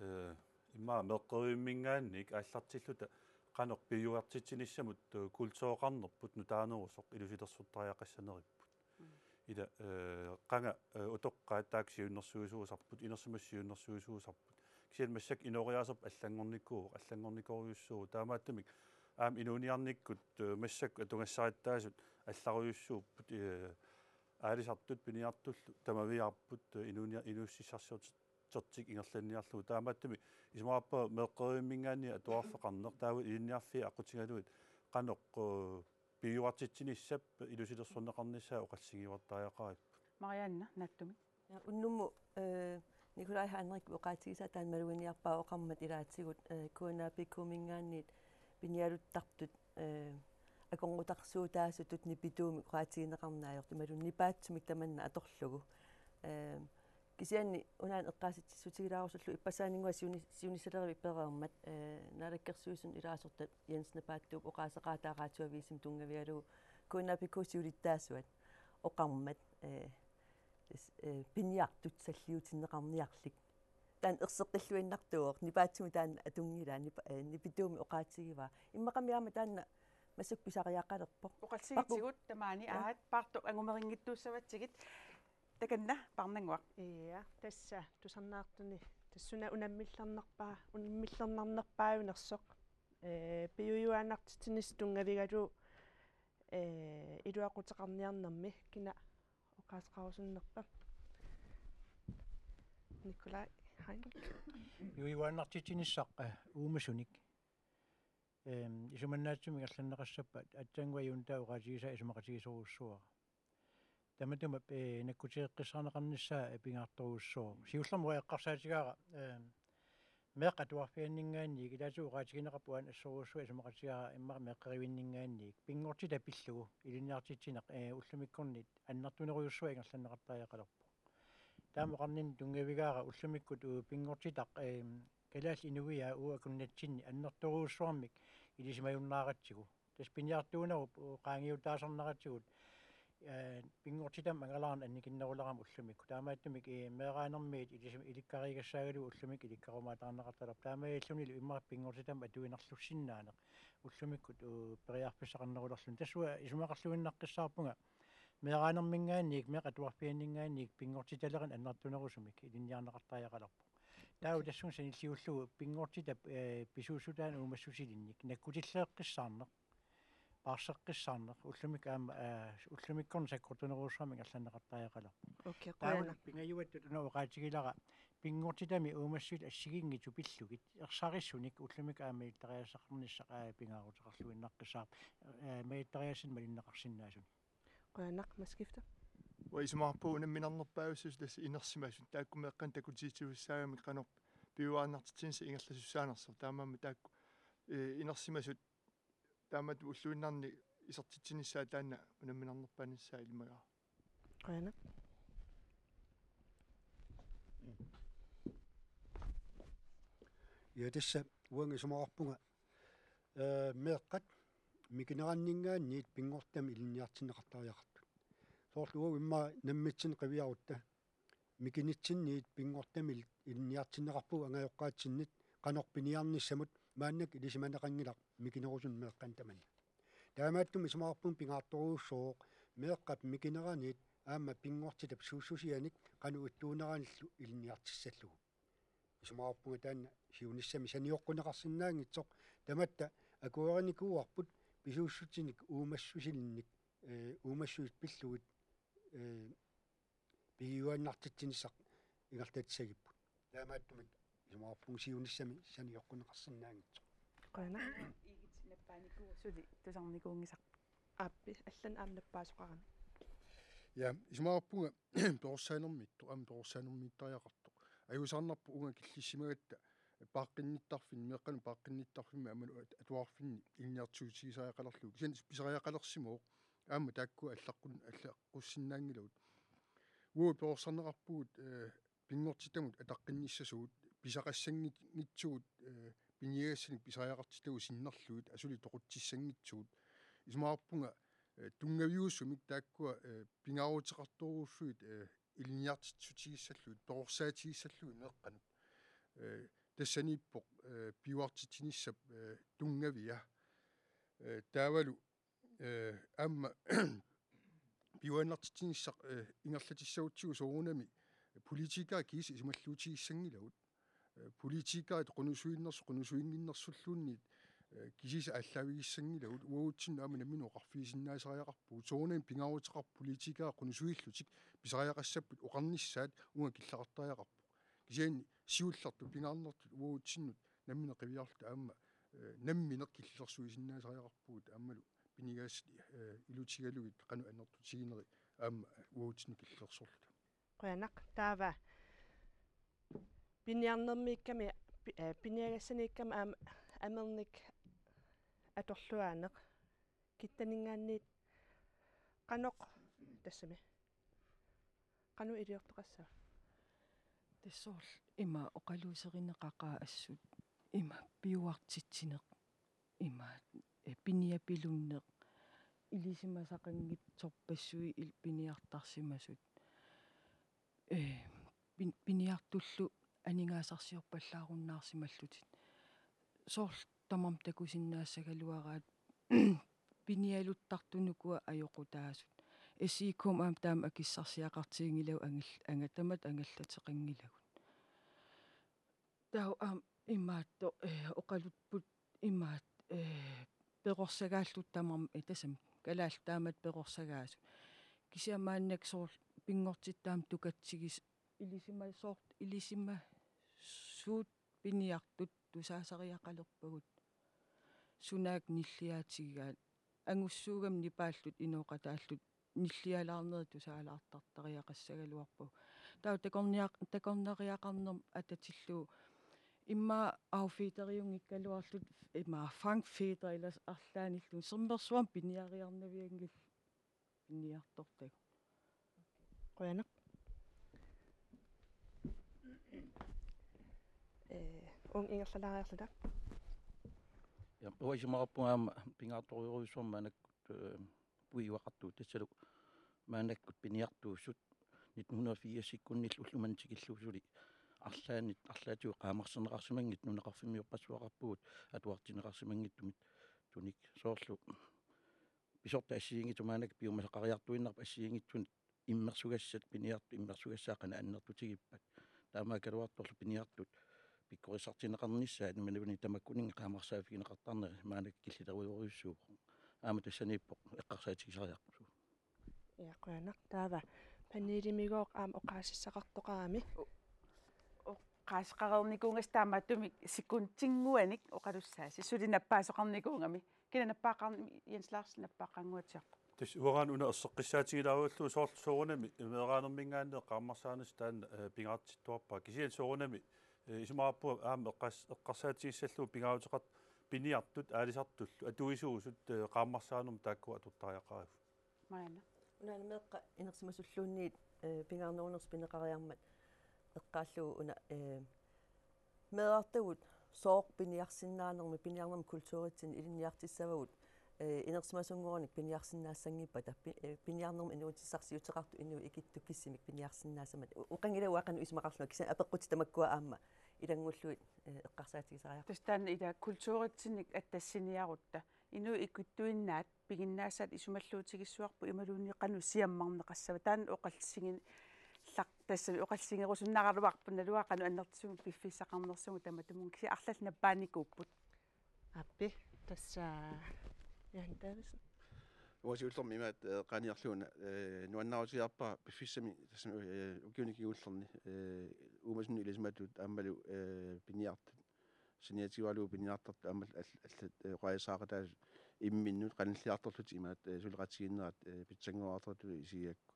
eh, immaqa meeqqerivimminngaanniit aallartilluta qanoq piujuartitsinissamut, eh, kultureqarnerput nutaanerusoq ilusilersortariaqassaneripput. Mm. Ila, eh, qanga, eh, utoqqaat taakku siunnersuisuusarput, inersimasut siunnersuisuusarput. Kisianni massakkut inooriaaserput allanngornikuuvoq, allanngornikorujussuuvoq. Taamaattumik aamma inuuniarnikkut, eh, massakkut atugassarittaasut allarujussuupput, eh, aalisartut piniartullu tamaviaarput, eh, inuunia-, inuussutissarsiortut tertik ingerlanniarlugu. Taamaattumik isumaqarpunga meeqqerivimminngaanniit atuarfeqarneq taava ilinniarfiit aqqutigalugit qanoq, eh, piujuartitsinissap ilusilersorneqarnissaa oqaatigiuartariaqaripput. Marianne, naatsumik. Ja, unnummut, eh, Nikolaj Heinrich oqaatigisaa taanna maluginiarpaa oqarmat ilaatigut, eh, K N A P K-minngaanniit piniaruttartut, eh, akornutarsuutaasutut nipituumik oqaatigineqarneq ajortut imaluunniit nipaatsumik tamanna atorlugu. Eh, kisianni unaana eqqaasitsissutigilaarusuttoq ippassaaninnguaq siuni-, siunissaleravit pereermat, eh, Naalakkersuisunut ilaasortat Jens Napaattooq oqaaseqaataa Radioavisimi tunngavigalugu K N A P K siulittaasuat oqarmat, eh, s-, eh, piniartut salliutinneqarniarlik. Taanna erseqqilluinnartuuvoq, nipaatsumik taanna atunngilaa, nipa-, eh, nipituumik oqaatigivaa. Immaqami aamma taanna massakkut pisariaqalerpoq. Oqallisigitsigut tamaani. Ja. Aat, Paartoq angumerinngitsuussavatsigit. Takanna, Parnannguaq. Ja, tassa tusarnaartuni. Tassa suna unammillernerpaa-, unammillernarnerpaajunersoq. Eh, piujuaannartitsinissaq tunngavigalugu, eh, iluaquteqarniarnermi kina oqaaseqarusunnerpa? Nikolaj Heinrich. Piujuaannartitsinissaq, eh, uumasunik. Ehm, isumannaatsumik ingerlanneqassappat aatsaannguaq Juuntaa oqaatigisaa isumaqatigisorujussuuara. Tamatuma, eh, nakkutigeqqissaarneqarnissaa, eh, pingaartorujussuuvoq. Siullermik eqqarsaatigaara, ehm, meeqqat atuarfianninngaanniit ilaatigut oqaatigineqarput uani assorujussuaq isumaqatigaara immaqa meeqqerivinninngaanniit. Pinngortitaq pillugu ilinniartitsineq, eh, ullumikkornit annertunerujussuaq ingerlanneqartariaqalerpoq. Taama oqarninni tunngavigaara ullumikkut, uu, pinngortitaq, ehm, kalaallit inuiaat uagut akunnatsinni annertoorujussuarmik ilisimajunnaratsigu. Tassa piniartuunerup, uu, qaangiutaasarneratigut, eh, pinngortitamik angalaarneq annikinnerulerami ullumikkut. Taamaattumik, eh, meeraanermiit ilisima-, ilikkariigassaagaluit ullumikkut ilikkarumaataarneqartalerpoq. Taamaalillunilu immaqa pinngortitamik atuinerlussinnaaneq ullumikkut, uu, periarfissaqarnerulerluni. Tassunga isumaqarluinnaqqissaarpunga meeraanerminngaanniit, meeqqat atuarfianninngaanniit pinngortitalerineq annertunerusumik ilinniarneqartariaqalerpoq. Taava tassunga sanilliullugu pinngortitap, eh, pisuussutaanik uumassusilinnik nakkutilleeqqissaarneq, paarseqqissaarneq, ullumikkut aamma, eh, ullumikkornit sakkortunerujussuarmik ingerlanneqartariaqalerpoq. Okay, taava qujanaq. Pingajuattut una oqaatigilara Pinngortitami uumassuit assigiinngitsut pillugit ersarissunik ullumikkut aamma malittariaaseqarnissaq aamma pingaaruteqarluinnaqqissaarpoq, eh, malittariaassanik malinneqarsinnaasunik. Qujanaq, Mads Skifter. Uanga isumaqarpunga unamminarnerpaajussuseq tassa inersimasut, taakku meeqqanik takutitsisussaagami qanoq piujuaannartitsinissaq ingerlasussaanersoq, taamaammat taakku, eh, inersimasut taamatut ulluinnarni isertitsinissaat taanna unamminarnerpaanissaa ilimagaara. Qujanaq. Ja, tassa uanga isumaqarpunga, eh, meeqqat mikineranninngaanniit pinngortitami ilinniartinneqartariaqartut. Soorlu uagut immaqa nammitsinnut qiviarutta mikinitsinniit pinngortitami ilinniartinneqarpugut angajoqqaatsinnit qanoq piniarnissamut, maannakkut ilisimaneqanngilaq mikinerusunik meeqqanik tamanit. Taamaattumik isumaqarpunga pingaartorujussuuvoq meeqqap mikineraniit aamma pinngortitap suussusianik qanoq ittuuneranillu ilinniartissallugu. Isumaqarpunga taanna siunissami sanioqquneqarsinnaanngitsoq, tamatta akuerinikuuarput pisuussutinik uumassusilinnik, eh, uumassuit pillugit, eh, piujuaannartitsinissaq ingerlatissagipput. Taamaattumik isumaqarpunga siunissami sanioqquneqarsinnaanngitsoq. Qujanaq. Igit nappaanikuuvoq suli tusarnikuunngisaq. Aappi, allanut aamma nappaasoqarami. Ja, isumaqarpunga perorsaanermiittoq, aamma perorsaanermiittariaqartoq. Ajuusaarnarpoq uunga killissimagatta paaqqinnittarfinni, meeqqanut paaqqinnittarfimmi aammalu at-, atuarfinni ilinniartitsissutigisariaqalerlugu. Kisianni pisariaqalersimavoq aamma taakkua allaqqun-, allaqqussinnaanngilagut. Uagut perorsarneqarpugut, eh, pinngortitamut ataqqinnissasugut, pisaqassanngitsugut, eh, piniagassanik pisariaqartitagut sinnerlugit, asuli toqutsissanngitsugut. Isumaqarpunga, eh, tunngaviusumik taakkua, eh, pingaaruteqartorujussuit, eh, ilinniartitsissutigissallugit, perorsaatigissallugit meeqqanut. Eh, tassaniippoq, eh, piujuartitsinissap, eh, tunngavia. Eh, taavalu, eh, aamma piujuaannartitsinissaq, eh, ingerlatissagutsigu soorunami politikerit kiisa isumalluutigissanngilagut. Eh, politikerit qunusuinnersu-, qunusuinnginnersulluunniit, eh, kisiisa aallaavigissanngilagut, uagutsinnut aamma nammineq oqarfigisinnaasariaqarpugut. Soorunami pingaaruteqarpoq politikerit qunusuillutik pisariaqassapput oqarnissaat uunga killeqartariaqarpoq. Kisianni siullertut pingaarnertut uagutsinnut nammineq qiviarluta aamma, eh, nammineq killilersuisinnaasariaqarpugut aammalu piniagassat, eh, ilutigalugit qanoq annertutigineri aamma uagutsinnut killilersorluta. Qujanaq, taava piniarnermiikkami, pi-, eh, piniagassaniikkami aamma amernik atorluaaneq. Kittaninngaanniit qanoq tassami? Qanoq iliortoqassava? Tassa soorlu ima oqaluuserineqaqaaq assut ima piujuartitsineq, ima, eh, piniapilunneq, ilisimasaqanngitsorpassuit il-, piniartarsimasut. Eh, pin-, piniartullu aningaasarsiorpallaarunnaarsimallutit. Soorlu tamarmik takusinnaassagaluaraat pinialuttartut ukua ajoqutaasut. S I K-mi aamma taama akissarsiaqartiginngilagut angil-, anga-, tamatta angallateqanngilagut. Taava aamma imaattoq, eh, oqalupput imaat, eh, perorsagaalluta tamarmik, eh, tassami kalaallit taamatut perorsagaasut. Kisianni maannakkut soorlu pinngortitami tukatsigis-, ilisima-, soorlu ilisimasuut piniartut tusaasariaqalerpagut. Sunaaffa nilliaatigigaat. Angussuugami nipaalluta inooqataalluta nillialaarnerit tusaalaartartariaqassagaluarpagut. Taava takorniaq-, takornariaqarnermut atatillugu immaqa affederiunngikkaluarluta immaqa fangfeder ila arlaannilluunniit sermersuarmi piniariarnavianngillat piniartortagut. Qujanaq. Eh, uunga ingerlalaariarluta. Ja, uanga isumaqarpunga aamma pingaartorujussuarmik maannakkut, eh, puigoraqartugut tassalu maannakkut piniartuusut nitten hundrede og firsikkunnillu ullumimut tikillugu suli arlaannit arlaatigut qaamarsinneqarsimanngitsut nunaqarfimmiorpassuaqarpugut atuartinneqarsimanngitsumik tunik soorlu pisortat assigiinngitsut maannakkut piumasaqariartuinnarput assigiinngitsunik immersugassat piniartut immersugassaat qanoq annertutigippat. Taamaakkaluartorlu piniartut pikkorissartinneqarnissaat imaluunniit tamakkuninnga qaamarsaavigineqartarneri maannakkut killilerujorujussuuvoq. Aamma tassaniippoq eqqarsaatigisariaqarpoq. Ja, qujanaq. Taava panelimiigooq aamma oqaasissaqartoqarami. U-, o-, eqqaaseqareernikuugassi taamaattumik sekundinnguanik oqalussaasi. Suli nappaasoqarnikuugami. Kina nappaaqqaarn-, Jens Larsen nappaaqqaannguatsiarpoq. Tassa uanga una erseqqissaatigilaaruillugu soorlu soorunami meeraanerminngaanniit qaammarsaaneq taanna, eh, pingaartittuarpaa. Kisianni soorunami, eh, isumaqarpunga aamma eqqars-, eqqarsaatigissallugu pingaaruteqartut piniartut aalisartullu atuisuusut, eh, qaammarsaanermut taakkua atortariaqarigut. Marianne. Una meeqqat inersimasulluunniit, eh, pingaarnerunersoq pineqariarmat eqqaallugu una, eh, meerartagut sooq piniarsinnaanermi, piniarnermi kulturitsinni ilinniartissavagut, eh, inersimasunngoranik piniarsinnaassanngippat, pi-, eh, piniarnermi inuutissarsiuteqartut inuit ikittut kissimik piniarsinnaassammata. U-, uqanngilaq uanga qanoq isumaqarlunga, kisianni apeqqutit tamakkua aamma ilanngullugit, eh, eqqarsaatigisariaqarput. Tassa taanna ila kulturitsinnik attassiniarutta. Inuit ikittuinnaat piginnaasat isumalluutigissavarput imaluunniit qanoq siammarneqassava. Taanna oqallisigin-, laq-, tassami oqallisigerusunnaraluarpoq naluara qanoq annertuumik piffissaqarnersugut tamatumunnga, kisianni arlallit nappaanikuupput. Aappi, tassa Jan Davidsen. Uanga siullermik imaattoq, eh, qaaniarlugu una, eh, nuannaarutigaarpara piffissami tassami, eh, ukiuni kingullerni, eh, uumasuni ilisimatut aammalu, eh, piniartut. Saniatigivaralugu piniartartut aamma all-, allat, eh, oqaasissaqataasut imminnut qanilliartorlutik imaattoq, eh, suleqatigiinnerat, eh, pitsanngoraartortutut isigigakku.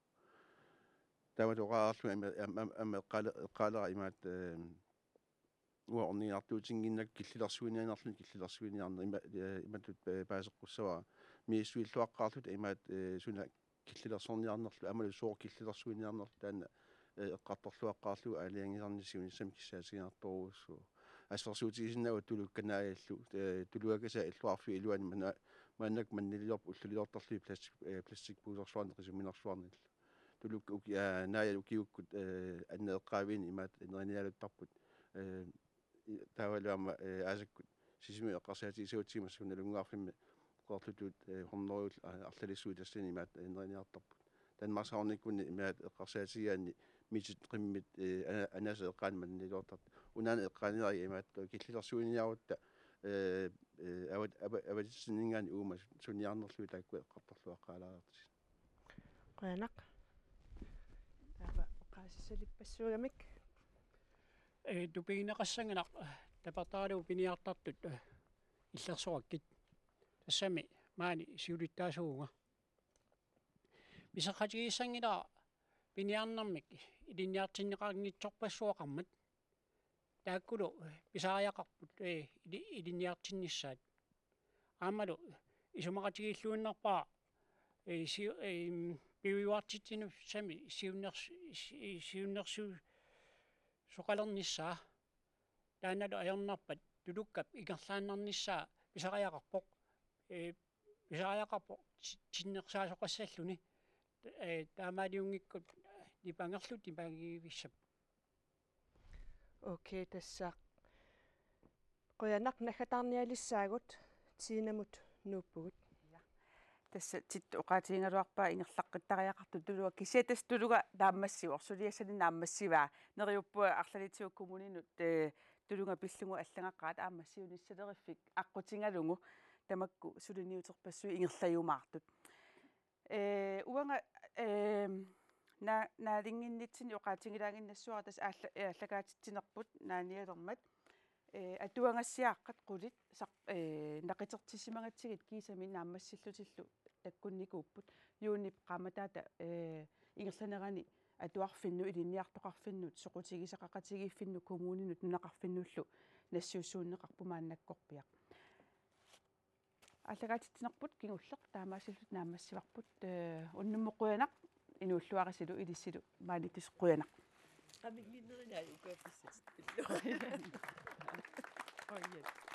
Taamatut oqarlunga aamma, aamma, aamma eqqaale-, eqqaalera imaattoq, eh, uanga orniginartuutinnginnakku killilersuiniarnerluni killilersuiniarneq ima-, eh, imatut, eh, paaseqqussavara. Misissuilluaqqaarluta imaattoq, eh, suna killilersorniarnerlu aammalu sooq killilersuiniarnerlu taanna, eh, eqqartorluaqqaarlugu aalajangiisarnissaq siunissami kissaatiginartorujussuuvoq. Assersuutigisinnaavat tulukkat naajallu, eh, tuluakkasaat illoqarfiup iluani maanna-, maannakkut manniliorput ulliliortarlugit plastik, eh, plastikpuusersuarnik qisuminersuarnillu. Tulukkat uki-, aa, naajat ukiukkut, eh, anneeqqaaviini imaattoq nerinialuttarput, eh, i-, taavalu aamma, eh, aasakkut Sisimiut eqqarsaatigissagutsigu massakkut Nalunnguarfimmi qeqertutut, eh, hundrede, eh, arlalissuit tassani imaattoq, eh, neriniartarput. Danmarkimiunnikkunni imaattoq eqqarsaatigigaanni mitit qimmit, eh, ana-, anaasap eqqaani manniliortartut. Unaana eqqaaniarigit imaattoq killilersuiniarutta, eh, eh, avat-, ava-, avatissinninngaanniit uuma su-, suniarnerlugit taakkua eqqartorluaqqaalaartut. Qujanaq. Taava oqaasissalippassuugamik. Eh, tupigineqassannginnaq, eh, tapertaralugu piniartartut, eh, illersorakkit. Tassami maani siulittaasuuvunga. Piseqatigiissanngilara piniarnermik ilinniartinneqanngitsorpassuaqarmat. Taakkulu pisariaqarput, eh, ili-, ilinniartinnissaat. Aammalu isumaqatigiilluinnarpara, eh, siu-, eh, piviuartitsinissamik siunners-, si-, siunnersuisoqalernissaa. Taannalu ajornarpat tulukkap ingerlaannarnissaa pisariaqarpoq. Eh, pisariaqarpoq ti-, tinnersaasoqassalluni. Eh, taamaaliunngikkutta nipangerluta nipangiivissap. Okay, tassa. Qujanaq, naggataarnialissaagut, Tinamut nuuppugut. Ja. Tassa Tittut oqaatigigaluarpaa ingerlaqqittariaqartoq tuluga. Kisianni tassa tuluga naammassivoq, suliassani naammassivaa. Neriuppunga arlalitigut kommuninut, eh, tuluga pillugu allagaqaat aamma siunissaleriffik aqqutigalugu tamakku suliniuterpassuit ingerlajumaartut. Eh, uanga, eh, na-, naalinnginnitsinni oqaatigilaaginnassuara tassa aalla-, eh, aallakaatitsinerput naanialermat. Eh, atuagassiaaqqat qulit saq-, eh, naqitertissimagatsigit kiisami naammassillutillu takkunnikuupput. Juunip qaammataata, eh, ingerlanerani atuarfinnut, ilinniartoqarfinnut, soqutigisaqaqatigiiffinnut, kommuninut, nunaqarfinnullu nassiussuunneqarpoq maannakkorpiaq. Aallakaatitsinerput kingulleq taamaasilluta naammassivarput, eh, unnummut qujanaq, inuulluarisilu ilissilu maaniittusi qujanaq. Qamigilinnerinai ukua pissat. Qujanaq.